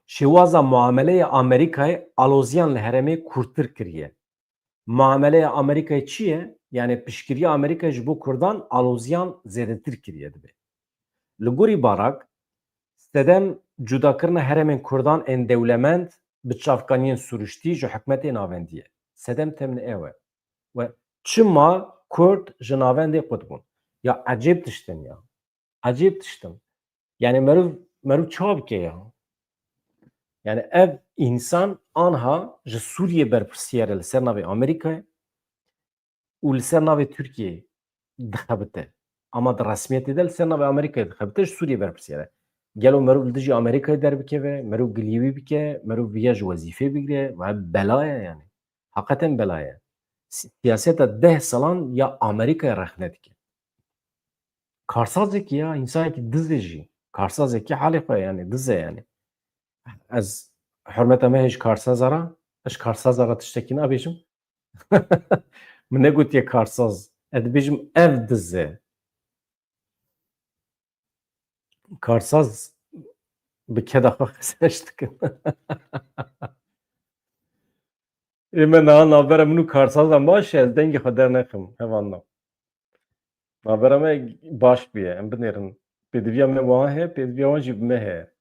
şêwaza muameleya Amerîkayê aloziyan li herêmê kûrtir kiriye. Muameleya Amerîkayê çi ye? Yani piştgiriya Amerîkayê ji bo Kurdan aloziyan zêdetir kiriye dibe. Li gorî Barak, sedem cudakirina herêmên Kurdan ên dewlemend bi çavkaniyên sirûştî ji hikûmetê navendî ye. Sedem temnê ew e. We çima Kurd ji navendê qut bûn? Ya ecêb tişt in ya. Ecêb tişt in. Yani meriv, meriv çawa bike ya? Yani ev însan anha ji Sûriyê berpirsiyar e li ser navê Amerîkayê û li ser navê Tirkiyeyê dixebite. Ama di resmiyetê de li ser navê Amerîkayê dixebite, ji Sûriyê berpirsiyar e. Gelo meriv li dijî Amerîkayê derbikeve, meriv gilî wî bike, meriv viya ji wezîfê bigire, ve bela ye yani. Heqeten bela ye. Si-, siyaseta deh salan ya Amerîkayê rexne dike. Karsazekî ya, însanekî diz e jî. Karsazekî halê xwe yani, diz e yani. Ez hurmeta me heye ji karsaza re, ez ji karsaza re tiştekî nabêjim. Min negotiye karsaz. Ez dibêjim ev diz e. Karsaz bi keda xwe qeseş dikin. Ê me niha navbera min û karsaza baş e, ez dengê xwe dernexim, hevalno. Navbera me baş bûye, em binêrin. Pêdiviya me wan heye, pêdiviya wan jî bi me heye.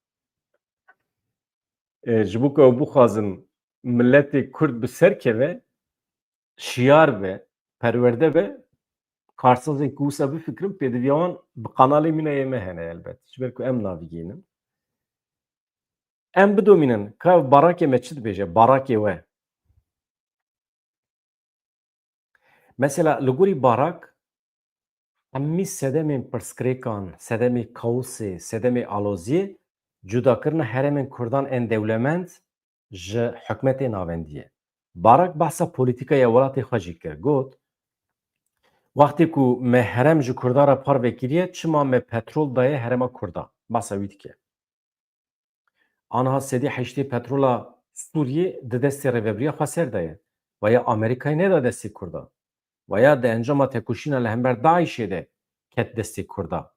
E, ji bo ku ew bixwazin miletê Kurd bi ser keve, şiyar be, perwerde be, karsazên ku wisa bifikirin, pêdiviya wan bi kanalê mîna yê me hene elbet. Ji ber ku em navîgeynin. Em bidomînin, ka ev Barakê me çi dibêje, Barakê we. Mesela li gorî Barak, hemî sedemên pirsgirêkan, sedemê kaosê, sedemê aloziyê, cudakirina herêmên Kurdan ên dewlemend ji hikûmetê navendî ye. Barak behsa polîtîkaya welatê xwe jî kir. Got, wextê ku me herêm ji Kurdan re parve kiriye, çima me petrol daye herêma Kurdan? Behsa wî dike. Aniha sedî heştê petrola Sûriyê di destê rêvebiriya Xweser de ye. Ve ya Amerîkayê neda destê Kurdan. Ve ya di encama tekoşîna li hember DAIŞê de ket destê Kurdan.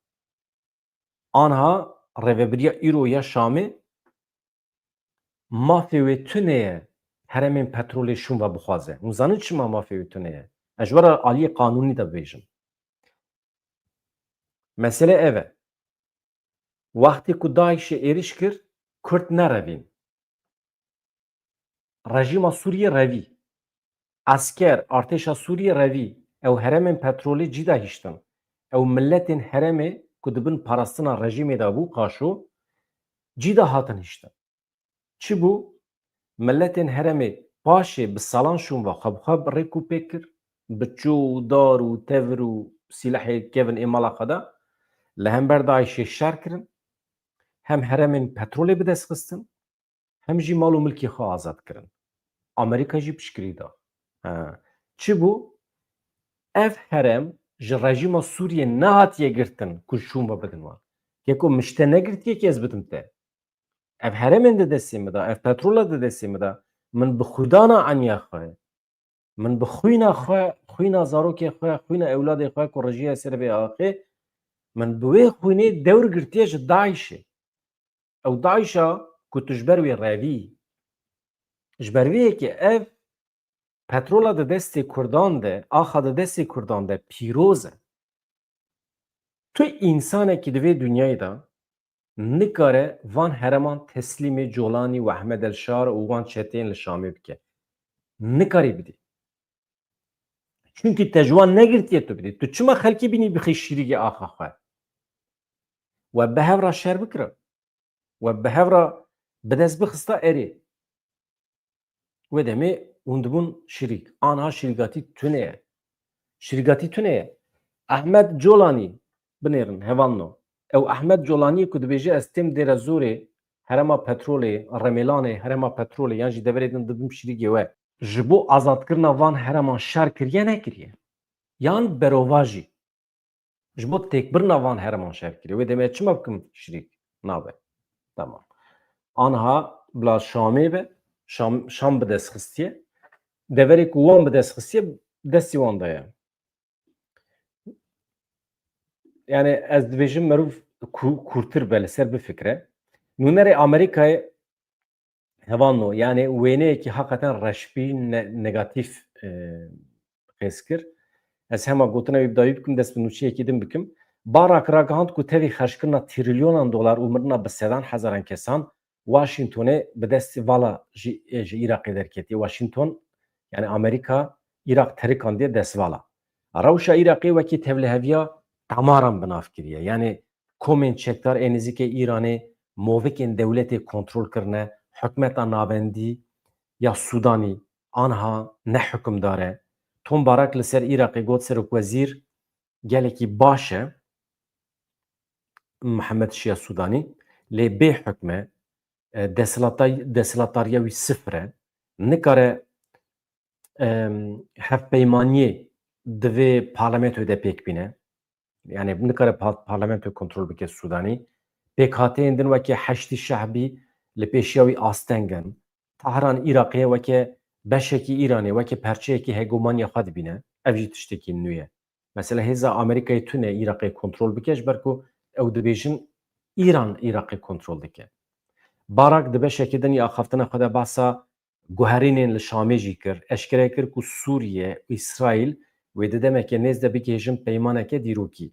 Aniha rêvebiriya îro ya Şamê mafê wê tune ye herêmên petrolê şûn ve bixwaze. Hûn zanin çima mafê wê tune ye? Ez ji we re aliyê qanûnî de bibêjim. Mesele ev e. Wextê ku DAIŞê êrîş kir, Kurd nerevîn. Rejîma Sûriyê revî. Esker, artêşa Sûriyê revî. Ew herêmên petrolê cî de hiştin. Ew miletên herêmê ku di bin parastina rejîmê de bû, qaşo, cî de hatin hiştin. Çi bû? Miletên herêmê paşê bi salan şûn ve xwe bi xwe rêk û pêk kir. bi çû û dar û tevir û sîlehê kevin ê mala xwe de li hember DAIŞê şer kirin. Hem heremên petrolê bi dest xistin, hem jî mal û milkê xwe azad kirin. Amerîka jî piştgirî da. Ha. Çi bû? Ev herem ji rejîma Sûriyê nehatiye girtin ku şûn ve bidin wan. Keko min ji te negirtiye ki ez bidim te. Ev heremên di destê min de, ev petrola di destê min de, min bi xwîdana eniya xwe, min bi xwîna xwe, xwîna zarokê xwe, xwîna ewladê xwe ku rijiye ser vê axê, min bi wê xwînê dewr girtiye ji DAIŞê. Ew DAIŞa ku tu ji ber wê revî. Ji ber vê yekê ev petrola di destê Kurdan de, axa di destê Kurdan de pîroz e. Tu însanekî di vê dinyayê de nikare van hereman teslîmê Colanî û Ehmed El Şar û wan çeteyên li Şamê bike. Nikarî bidî. Çunkî te ji wan negirtiye tu bidî. Tu çima xelkê bînî bixî şirîgê axa xwe? We bi hev re şer bikira. We bi hev re bi dest bixista erê. Wê demê hûn dibûn şirîk. Anha şirîkatî tune ye. Şirîkatî tune ye. Ehmed Colanî, binêrin, hevalno. Ew Ehmed Colanî ku dibêje ez têm Dêrezorê, herema petrolê, Remêlanê, herema petrolê, yan jî deverê din dibim şirîkê we. Ji bo azadkirina van hereman şer kiriye, nekiriye. Yan berovajî. Ji bo têkbirina van hereman şer kiriye. Wê demê çima bikim şirîk? Nabe. Tamam. Anha bila Şamê be, Şam, Şam bi dest xistiye. Deverê ku wan bi dest xistiye, destî wan de ye. Yani ez dibêjim merûv ku-, kûrtir be, li ser bifikre. Nûnerê Amerîkayê hevalno, yani wêneyekî hakikaten reşbî ne-, negatîf, e, qêz kir. Ez hema gotina wî bi dawî bikim, dest bi nûçeyekî din bikim. Barak ragihand ku tevî xerckirina trilyonan dolar û mirina bi sedan hezaran kesan Washingtonê bi destî vala ji, ji Iraqê derketiye. Washington, yani Amerîka, Iraq terikandiye destvala. Rewşa Iraqê wekî tevliheviya damaran bi nav kiriye. Yani komên çekdar ê nêzîkê Îranê movikên dewletê kontrol kirine, hikûmeta navendî ya Sûdanî anha ne hikimdar e. Tom Barak li ser Iraqê got, serokwezîr gelekî baş e, Mihemed Şiya Sûdanî, lê bê hikm e, e, desthilata-, desthilatdariya wî sifir e, nikare, em, hevpeymaniyê di vê parlamentoyê de pêk bîne. Yani nikare pa-, parlamentoyê kontrol bike Sûdanî. Pêkhateyên din weke Heşdî Şehbî li pêşiya wî asteng in. Tahran Iraqê weke beşekî Îranê, weke perçeyekî hegemoniya xwe dibîne. Ev jî tiştekî nû ye. Mesela hêza Amerîkayê tune Iraqê kontrol bike, ji ber ku ew dibêjin Îran Iraqê kontrol dike. Barak di beşekî din ya axaftina xwe de bahsa guherînên li Şamê jî kir. Eşkere kir ku Sûriye û Îsraîl wê di demeke nêz de bigihêjin peymaneke dîrokî.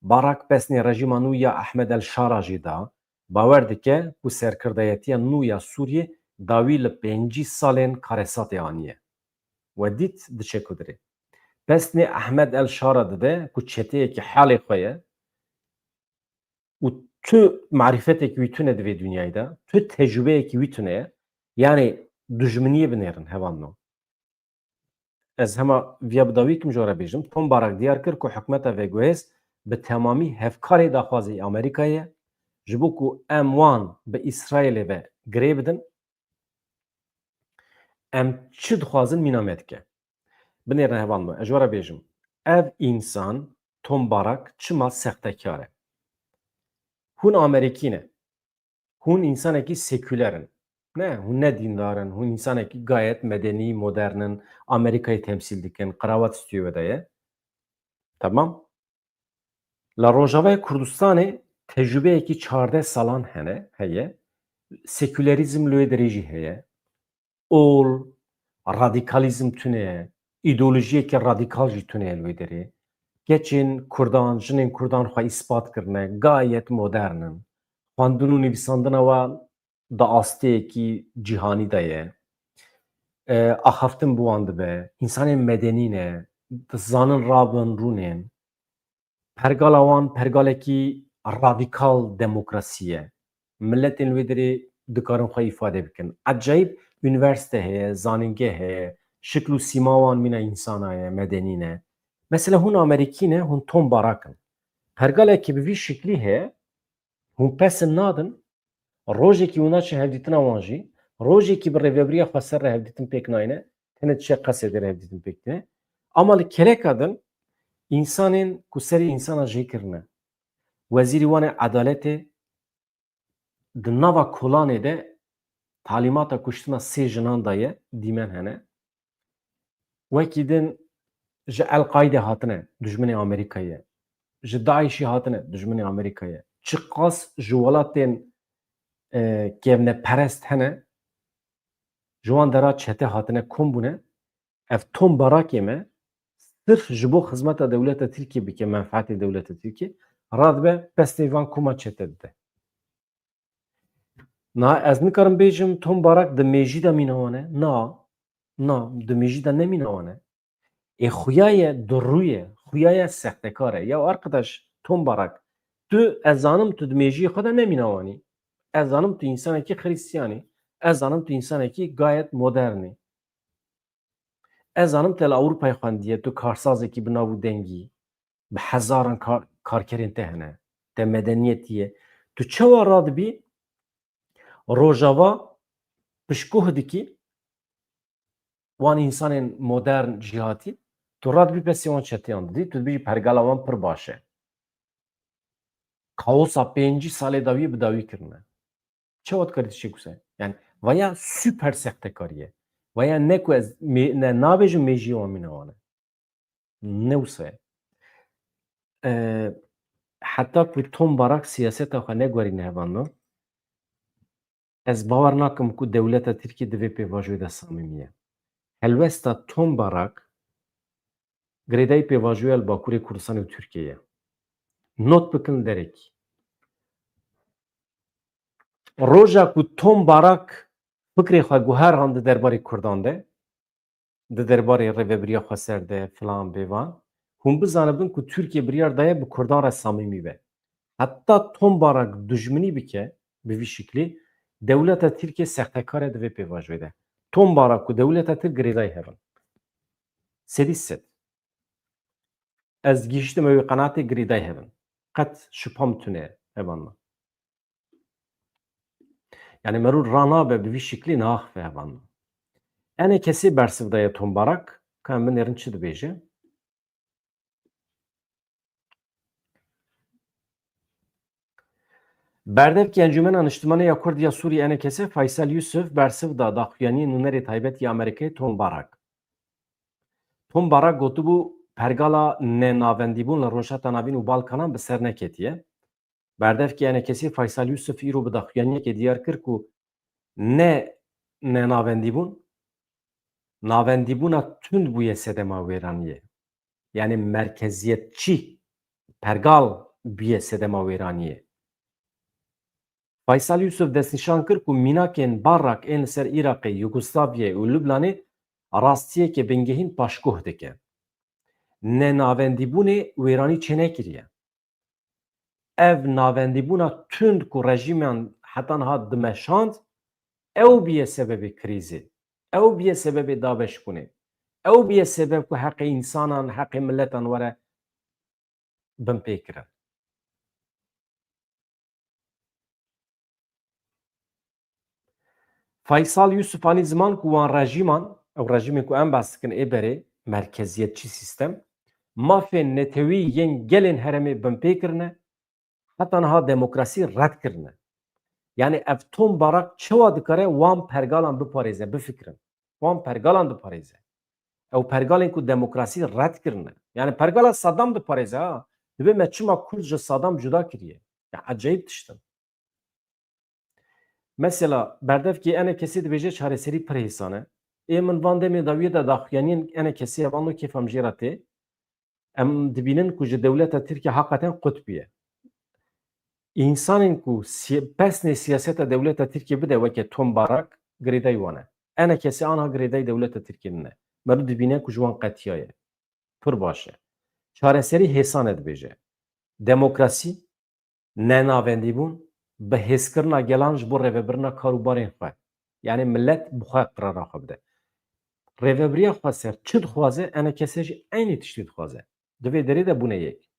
Barak pesnê rejîma nû ya Ehmed El Şara jî da. Bawer dike ku serkirdayetiya nû ya Sûriyê dawî li pêncî salên karesatê aniye. We dît diçe ku dirê. Pesnê Ehmed El Şara dide ku çeteyekî halê xwe ye û tu marîfetekî wî tune di vê dinyayê de, tu tecrûbeyekî wî tune ye. Yani dijminiyê binêrin hevalno. Ez hema viya bi dawî kim ji we re bêjim. Tom Barak diyar kir ku hikûmeta veguhêz bi temamî hevkarê daxwazê Amerîkayê ye, ji bo ku em wan bi Îsraîlê ve girê bidin. Em çi dixwazin mîna me dike. Binêrin hevalno, ez ji we re bêjim. Ev însan Tom Barak çima sextekar e? Hûn Amerîkî ne. Hûn însanekî sekûler in. Ne, hûn ne dîndar in. Hûn însanekî gayet medenî, modern in. Amerîkayê temsîl dikin. Qrawat stûyê we de ye. Tamam. La Rojavayê Kurdistanê tecrûbeyekî çardeh salan hene, heye. Sekûlerîzm li wê derê jî heye. Ol, radîkalîzm tune ye. Îdeolojiyeke radîkal jî tune ye li wê derê. Keçên Kurdan, jinên Kurdan xwe îspat kirine, gayet modern in. Xwendin û nivîsandina we di asteyekî cîhanî de ye. E, axaftin bi wan dibe. Însanên medenî ne. Dizanin rabin rûnên. Pergala wan pergalekî radîkal demokrasî ye. Miletên wê derê dikarin xwe îfade bikin. Ecayîb unîversîte heye, zanîngeh heye, Şikl û sîma wan mîna însana ye, medenî ne. Mesela hûn Amerîkî ne, hûn Tom Barak in. Pergalekî bi vî şiklî heye, hûn pesin nadin, rojekî hûn naçin hevdîtina wan jî, rojekî bi rêvebiriya xweser re hevdîtin pêk nayne, tenê dişe qesedê re hevdîtin pêk tîne. Ama li kereka din, însanên ku serê însana jê kirine, wezîrî wan ê edaletê di nava kolanê de talîmata kuştina sê jinan daye, dîmen hene. Wekî din ji El-Qaîde hatine, dijminê Amerîkayê ye. Ji DAIŞ'î hatine, dijminê Amerîkayê ye. Çiqas ji welatên, e, kevneperest hene, ji wan dera çete hatine, kom bûne. Ev Tom Barakê me sirf ji bo xizmeta dewleta Tirkiyê bike, menfaetê dewleta Tirkiyê, radibe pestê van koma çete dide. Na, ez nikarim bêjim Tom Barak di mêjî de mîna wan e. Na, na, di mêjî de ne mîna wan e. Ê xuya ye, durû ye, xuya ye, sextekar e. Ya arkadaş, Tom Barak, tu, ez zanim tu di mêjiyê xwe de ne mîna wan î. Ez zanim tu însanekî Xirîstiyan î. Ez zanim tu însanekî gayet modern î. Ez zanim te li Ewropayê xwendiye, tu karsazekî bi nav û dengî, bi hezaran kar-, karkerên te hene, te medeniyetî ye. Tu çawa radibî Rojava pişkoh dikî wan însanên modern cîhatî, tu radibî pesê wan çeteyan didî, tu dibêjî pergala wan pir baş e. Kaosa pêncî salê dawiyê bi dawî kirine. Çawa dikarî tu çêkuse? Yani vaya super sextekarî ye. Vaya ne ku ez mê-, ne nabêjim mêjiyê wan mîna wan e. Ne wisa ye. E, heta ku Tom Barak siyaseta xwe neguherîne hevalno, ez bawer nakim ku dewleta Tirkiyê di vê pêvajoyê de samîmî ye. Helwesta Tom Barak girêdayî pêvajoya li Bakurê Kurdistanê û Tirkiyeyê ye. Not bikin derekî. Roja ku Tom Barak fikrê xwe guherand di derbarê Kurdan de, di derbarê Rêvebiriya Xweser de filan bêvan, hûn bizanibin ku Tirkiye biryar daye bi Kurdan re samîmî be. Heta Tom Barak dijminî bike bi vî şiklî, dewleta Tirkiye sextekar e di vê pêvajoyê de. Tom Barak û dewleta Tirk girêdayî hev in. Sedî sed. Ez gihiştime wê qenatê, girêdayî hev in. Qet şüphem tune hevalno. Yani merû ranabe bi vî şiklî naxife hevalno. Enê kesê bersiv daye Tom Barak, ka em binêrin çi dibêje. Berdevkê Encûmena Niştimanî ya Kurd ya Sûriyê, enê kesê, Faysal Yusuf bersiv da daxuyaniyê nûnerê taybet ya Amerîkayê Tom Barak. Tom Barak gotibû, pergala nenavendîbûn li Rojheta Navîn û Balkanan bi ser neketiye. Berdevkê enê kesê Faysal Yusuf îro bi daxuyaniyekê diyar kir ku ne nenavendîbûn, navendîbûna tund bûye sedema wêraniyê. Yani merkeziyetçî, pergal bûye sedema wêraniyê. Faysal Yusuf destnîşan kir ku mînakên barrak ên li ser Iraqê, Yugoslavyayê û Lubnanê rastiyeke bingehîn paşguh dike. Nenavendîbûnê wêranî çênekiriye. Ev navendîbûna tund ku rejîman heta niha dimeşand, ew bûye sebebê krîzê, ew bûye sebebê dabeşbûnê, ew bûye sebeb ku heqê însanan, heqê miletan were binpêkirin. Faysal Yusuf anî ziman ku wan rejîman, ew rejîmên ku em behs dikin ê berê, merkeziyetçî sîstem, mafên netewî yên gelên herêmê binpê kirine, heta niha demokrasî red kirine. Yani ev Tom Barak çawa dikare wan pergalan biparêze, bifikirin. Wan pergalan diparêze. Ew pergalên ku demokrasî red kirine. Yani pergala Saddam diparêze ha. Dibê me çima Kurd ji Saddam cuda kiriye? Ya ecayîb tişt in. Mesela berdevkê enê kesê dibêje çareserî pir hêsan e. Ê min van demê dawiyê de daxuyaniyên enê kesê hevalno kêfa min jê re tê. Em dibînin ku ji dewleta Tirkiye heqeten qut bûye. Însanên ku si-, pesnê siyaseta dewleta Tirkiye bide weke Tom Barak girêdayî wan e. Enê kesê anha girêdayî dewleta Tirkiye nine. Meriv dibîne ku ji wan qetiyaye. Pir baş e. Çareserî hêsan e dibêje. Demokrasî, nenavendîbûn, bi hêzkirina gelan ji bo rêvebirina kar û barên xwe. Yani milet bi xwe qirara xwe bide. Rêvebiriya xweser çi dixwaze, ENKS jî eynî tiştî dixwaze. Di vê derê de bûne yek.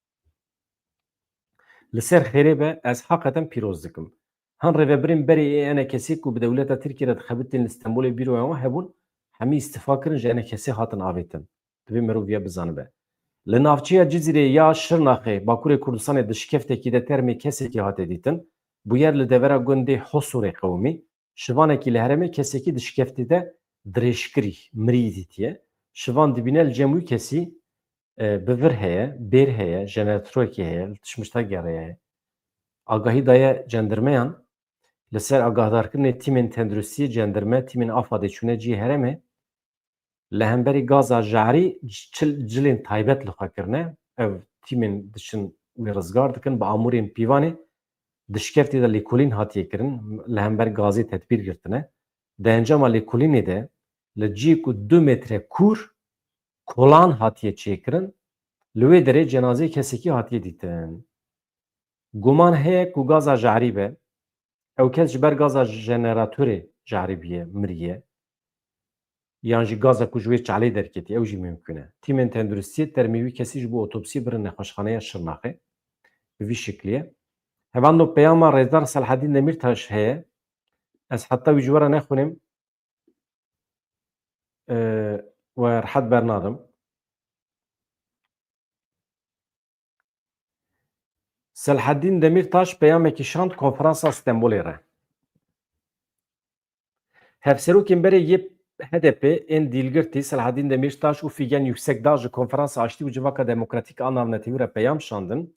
Li ser xêrê be, ez heqeten pîroz dikim. Hin rêvebirên berê ê ENKSê ku bi dewleta Tirkiyê re dixebitin li Stenbolê bîroya wan hebûn, hemî îstifa kirin, ji ENKSê hatin avêtin. Divê merov viya bizanibe. Li navçeya Cizîrê ya Şirnaxê, Bakurê Kurdistanê di şikeftekî de termê kesekî hate dîtin. Bûyer li devera gundê Hosorê qewimî. Şivanekî li herêmê kesekî di şikeftê de dirêjkirî, mirî dîtiye. Şivan dibîne li cem wî kesî, e, bivir heye, bêr heye, jeneratororekê heye, li tişmişta gerê ye. Agahî daye cendirmeyan, li ser agahdarkirinê tîmên tenduristiyê cendirme, tîmên AFADê çûne cihê herêmê, li hemberî gaza jarî cil-, cilên taybet li xwe kirine. Ev tîmên diçin wê rizgar dikin, bi amûrên pîvanê di şikeftê de lêkolîn hatiye kirin, li hember gazê tedbîr girtine. Di encama lêkolînê de li cihê ku du metre kûr kolan hatiye çêkirin, li wê derê cenazeyê kesekî hatiye dîtin. Guman heye ku gaza jarî be, ew kes ji ber gaza jeneratorê jarî bûye, miriye. Yan jî gaza ku ji wê çalê derketî, ew jî mimkûn e. Tîmên tenduristiyê termê wî kesî ji bo otopsiyê birin nexweşxaneya Şirnaxê. Bi vî şiklî ye. Hevando peyama Rêzdar Selhedîn Demîrtaş heye. Ez heta wî ji we re nexwînim. E, we rehet bernadim. Selhedîn Demîrtaş peyamekî şand konferansa Stenbolê re. Hevserokên berê yê H D P ên dîlgirtî Selhedîn Demîrtaş û Fîgen Yüksekdağ ji Konferansa Aştî û Civaka Demokratîk a Navnetewî re peyam şandin.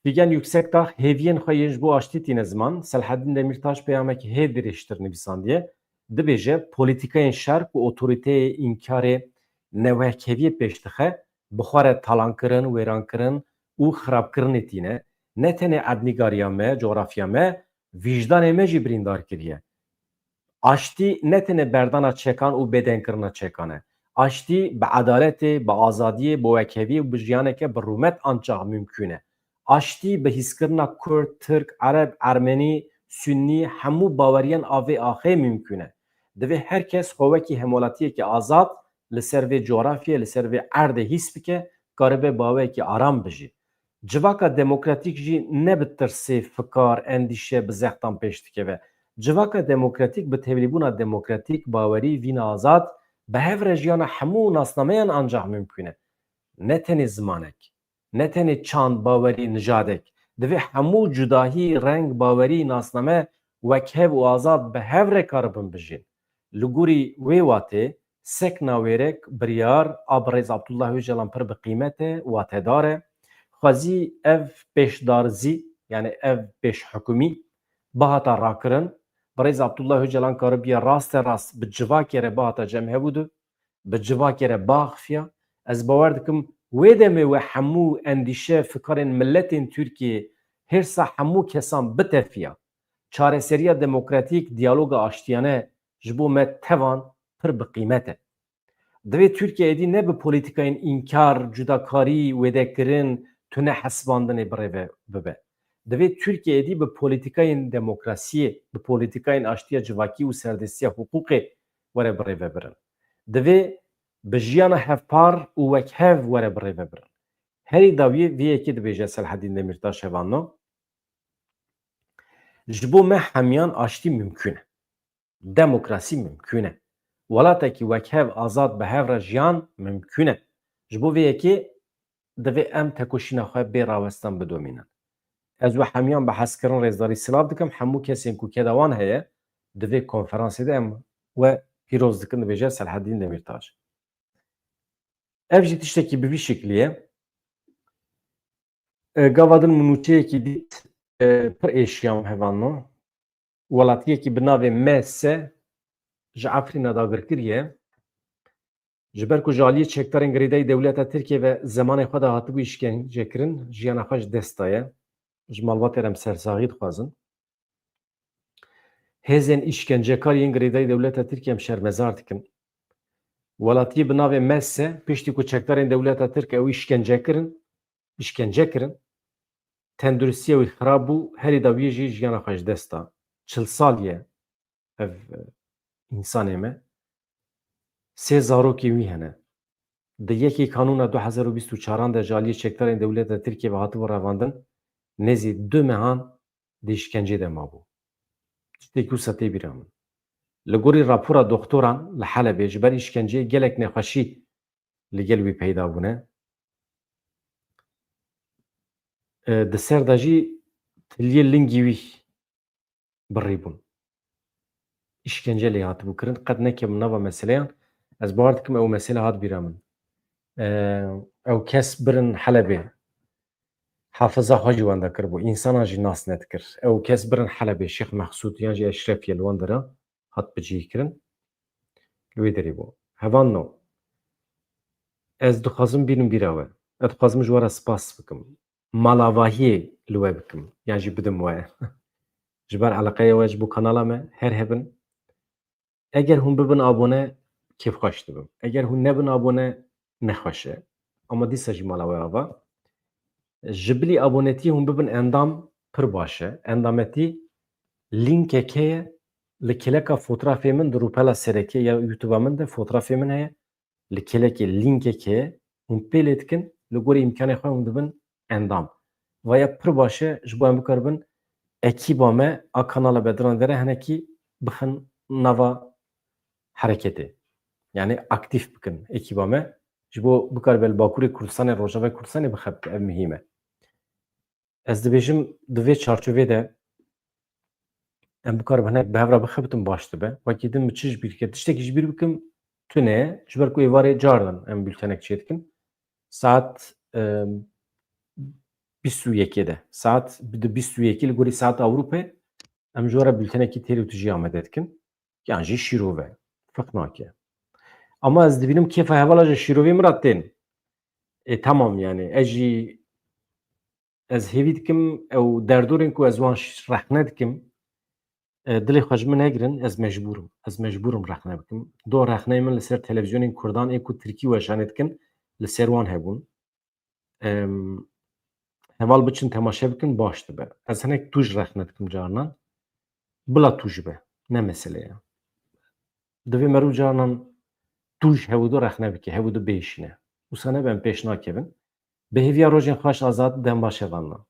Fîgen Yüksekdağ hêviyên xwe yên ji bo aştî tîne ziman. Selhedîn Demîrtaş peyamekî hê dirêjtir nivîsandiye. Dibêje, polîtîkayên şer ku otorîteyê înkarê newekeviyê pêş dixe, bi xwe re talankirin, wêrankirin û xirabkirinê tîne. Ne tenê erdnîgariya me, cografya me, vîjdanê me jî birîndar kiriye. Aştî ne tenê berdana çekan û bêdenkirina çekan e. Aştî bi edaletê, bi azadiyê, bi wekheviyê û bi jiyaneke bi rûmet ancax mimkûn e. Aştî bi hîskirina Kurd, Tirk, Ereb, Ermenî, Sunnî, hemû baweriyan a vê axê mimkûn e. Divê her kes xwe wekî hemwelatiyekî azad li ser vê cografyê, li ser vê erdê hîs bike, karibe bi awayekî aram bijî. Civaka demokratîk jî ne bi tirsê fikar, endîşe, bi zextan pêş dikeve. Civaka demokratîk bi tevlîbûna demokratîk, bawerî, vîna azad, bi hev re jiyana hemû nasnameyan ancax mimkûn e. Ne tenê zimanek, ne tenê çand, bawerî, nijadek. Divê hemû cudahî, reng, bawerî, nasname wekhev û azad bi hev re karibin bijîn. Li gorî wê watê, sekna wêrek, biryar a birêz Abdullah Ocalan pir bi qîmet e, watedar e. Xwezî ev pêşdarzî, yani ev pêşhukimî bihata rakirin. Birêz Abdullah Ocalan karibiye raste rast bi civakê re bihata cem hevû du, bi civakê re biaxifiya. Ez bawer dikim wê demê we hemû endîşe, fikarên miletên Tirkiyê, hêrsa hemû kesan bitefiya. Çareseriya demokratîk, diyaloga aştiyane ji bo me tevan pir bi qîmet e. Divê Tirkiye êdî ne bi polîtîkayên înkar, cudakarî, wêdekirin, tune hesibandinê birêve bibe. Divê Tirkiye êdî bi polîtîkayên demokrasiyê, bi polîtîkayên aştiya civakî û serdestiya hiqûqê were birêve birin. Divê bi jiyana hevpar û wekhev were birêve birin. Herî dawiyê vê yekê dibêje Selhedîn Demîrtaş, hevano. Ji bo me hemiyan aştî mimkûn e. Demokrasî mimkûn e. Welatekî wekhev, azad, bi hev re jiyan mimkûn e. Ji bo vê yekê divê em tekoşîna xwe bê rawestan bidomînin. Ez we hemiyan bi hezkirin, rêzdarî silav dikim. Hemû kesên ku keda wan heye, di vê konferansê de em we pîroz dikin, dibêje Selhedîn Demîrtaş. Ev jî tiştekî bi vî şiklî ye. E, gava din min nûçeyekî dît, e, pir êşiyam, hevano. Welatiyekî bi navê M S ji Efrîna dagir kiriye. Ji ber ku ji aliyê çekdarên girêdayî dewleta Tirkiye ve zemanê xwe de hatibû îşkencekirin, jiyana xwe ji dest daye. Ji malbatê re em sersaxî dixwazin. Hêzên îşkencekar yên girêdayî dewleta Tirkiye em şermezar dikin. Welatiyê bi navê M S, piştî ku çekdarên dewleta Tirk ew îşkence kirin, îşkence kirin, tenduristiya wî xirab bû, herî dawiyê jî jiyana xwe ji dest da. Çil sal ye ev, e, însanê me. Sê zarokên wî hene. Di yekê Kanûna du hezar û bîst û çaran de ji aliyê çekdarên dewleta Tirkiyê ve hatibû revandin, nêzî du mehan di îşkencê de mabû. Tiştekî wisa tê bîra min. Li gorî rapora doktoran li Helebê ji ber îşkenceyê gelek nexweşî li gel wî peyda bûne. E, di ser de jî tiliyê lingî wî birî bûn. Îşkence lê hatibû kirin. Qet nekevim nava meseleyan. Ez bawer dikim ew mesele hat bîra min. E, ew kes birin Helebê. Hafiza xwe jî wenda kiribû. Însanan jî nas nedikir. Ew kes birin Helebê. Şêx Mexsûd yan jî Eşrefiyê li wan dera hat bicihîkirin. Li wê derê bû. Hevalno, ez dixwazim bînim bîra we. Ez dixwazim ji we re spas bikim. Malavahiyê li we bikim. Yan jî bidim we. Ji ber eleqeya we ji bo kanala me her hebin. Eger hûn bibin abone, kêfxweş dibim. Eger hûn nebin abone, nexweş e. Ama dîsa jî mala we ava. Ji bilî abonetiyê hûn bibin endam, pir baş e. Endametî lînkek heye, li kêleka fotrafê min di rûpela serekê ya YouTube-a min de fotrafê min heye. Li kêlekê lînkek heye, hûn pê lê dikin, li gorî îmkanê xwe hûn dibin endam. Vaya pir baş e, ji bo em bikaribin ekîba me a kanala Bedran Dere hinekî bixin nava hereketê. Yani aktîf bikin ekîba me. Ji bo bikaribe li Bakurê Kurdistanê, Rojavayê Kurdistanê bixebite, ev muhîm e. Ez dibêjim, di vê çarçovê de em bikaribin hinek bi hev re bixebitin baş dibe. Wekî din min çi ji bîr ket? Tiştekî ji bîr bikim, tune ye. Ji ber ku êvarê cardan em bültenek çêdikin. Saet, e, bîst û yekê de. Saet bi-, di bîst û yekê li gorî saet Ewropê em ji we re bültenekî têr û tijî amade dikin. Yan jî şîrove. Ferq nake. Ama ez dibînim kêfa hevala ji şîrovê min re tên. E, tamam yani. Ez jî, ez hêvî dikim ew derdorên ku ez wan ş-, rexne dikim, e, dilê xwe ji min negirin, ez mecbûr im. Ez mecbûr im rexne bikim. Do rexneyê min li ser televîzyonên kurdan ê ku tirkî weşanê dikin, li ser wan hebûn. Em, heval biçin temaşe bikin, baş dibe. Ez hinek tûj rexne dikim carinan. Bila tûj be. Ne mesele ye. Divê meriv carinan tûj hevûdu rexne bike, hevûdu bihişîne. Wisa nebe em pêş nakevin. Bi hêviya rojên xweş, azad, dem baş hevalna.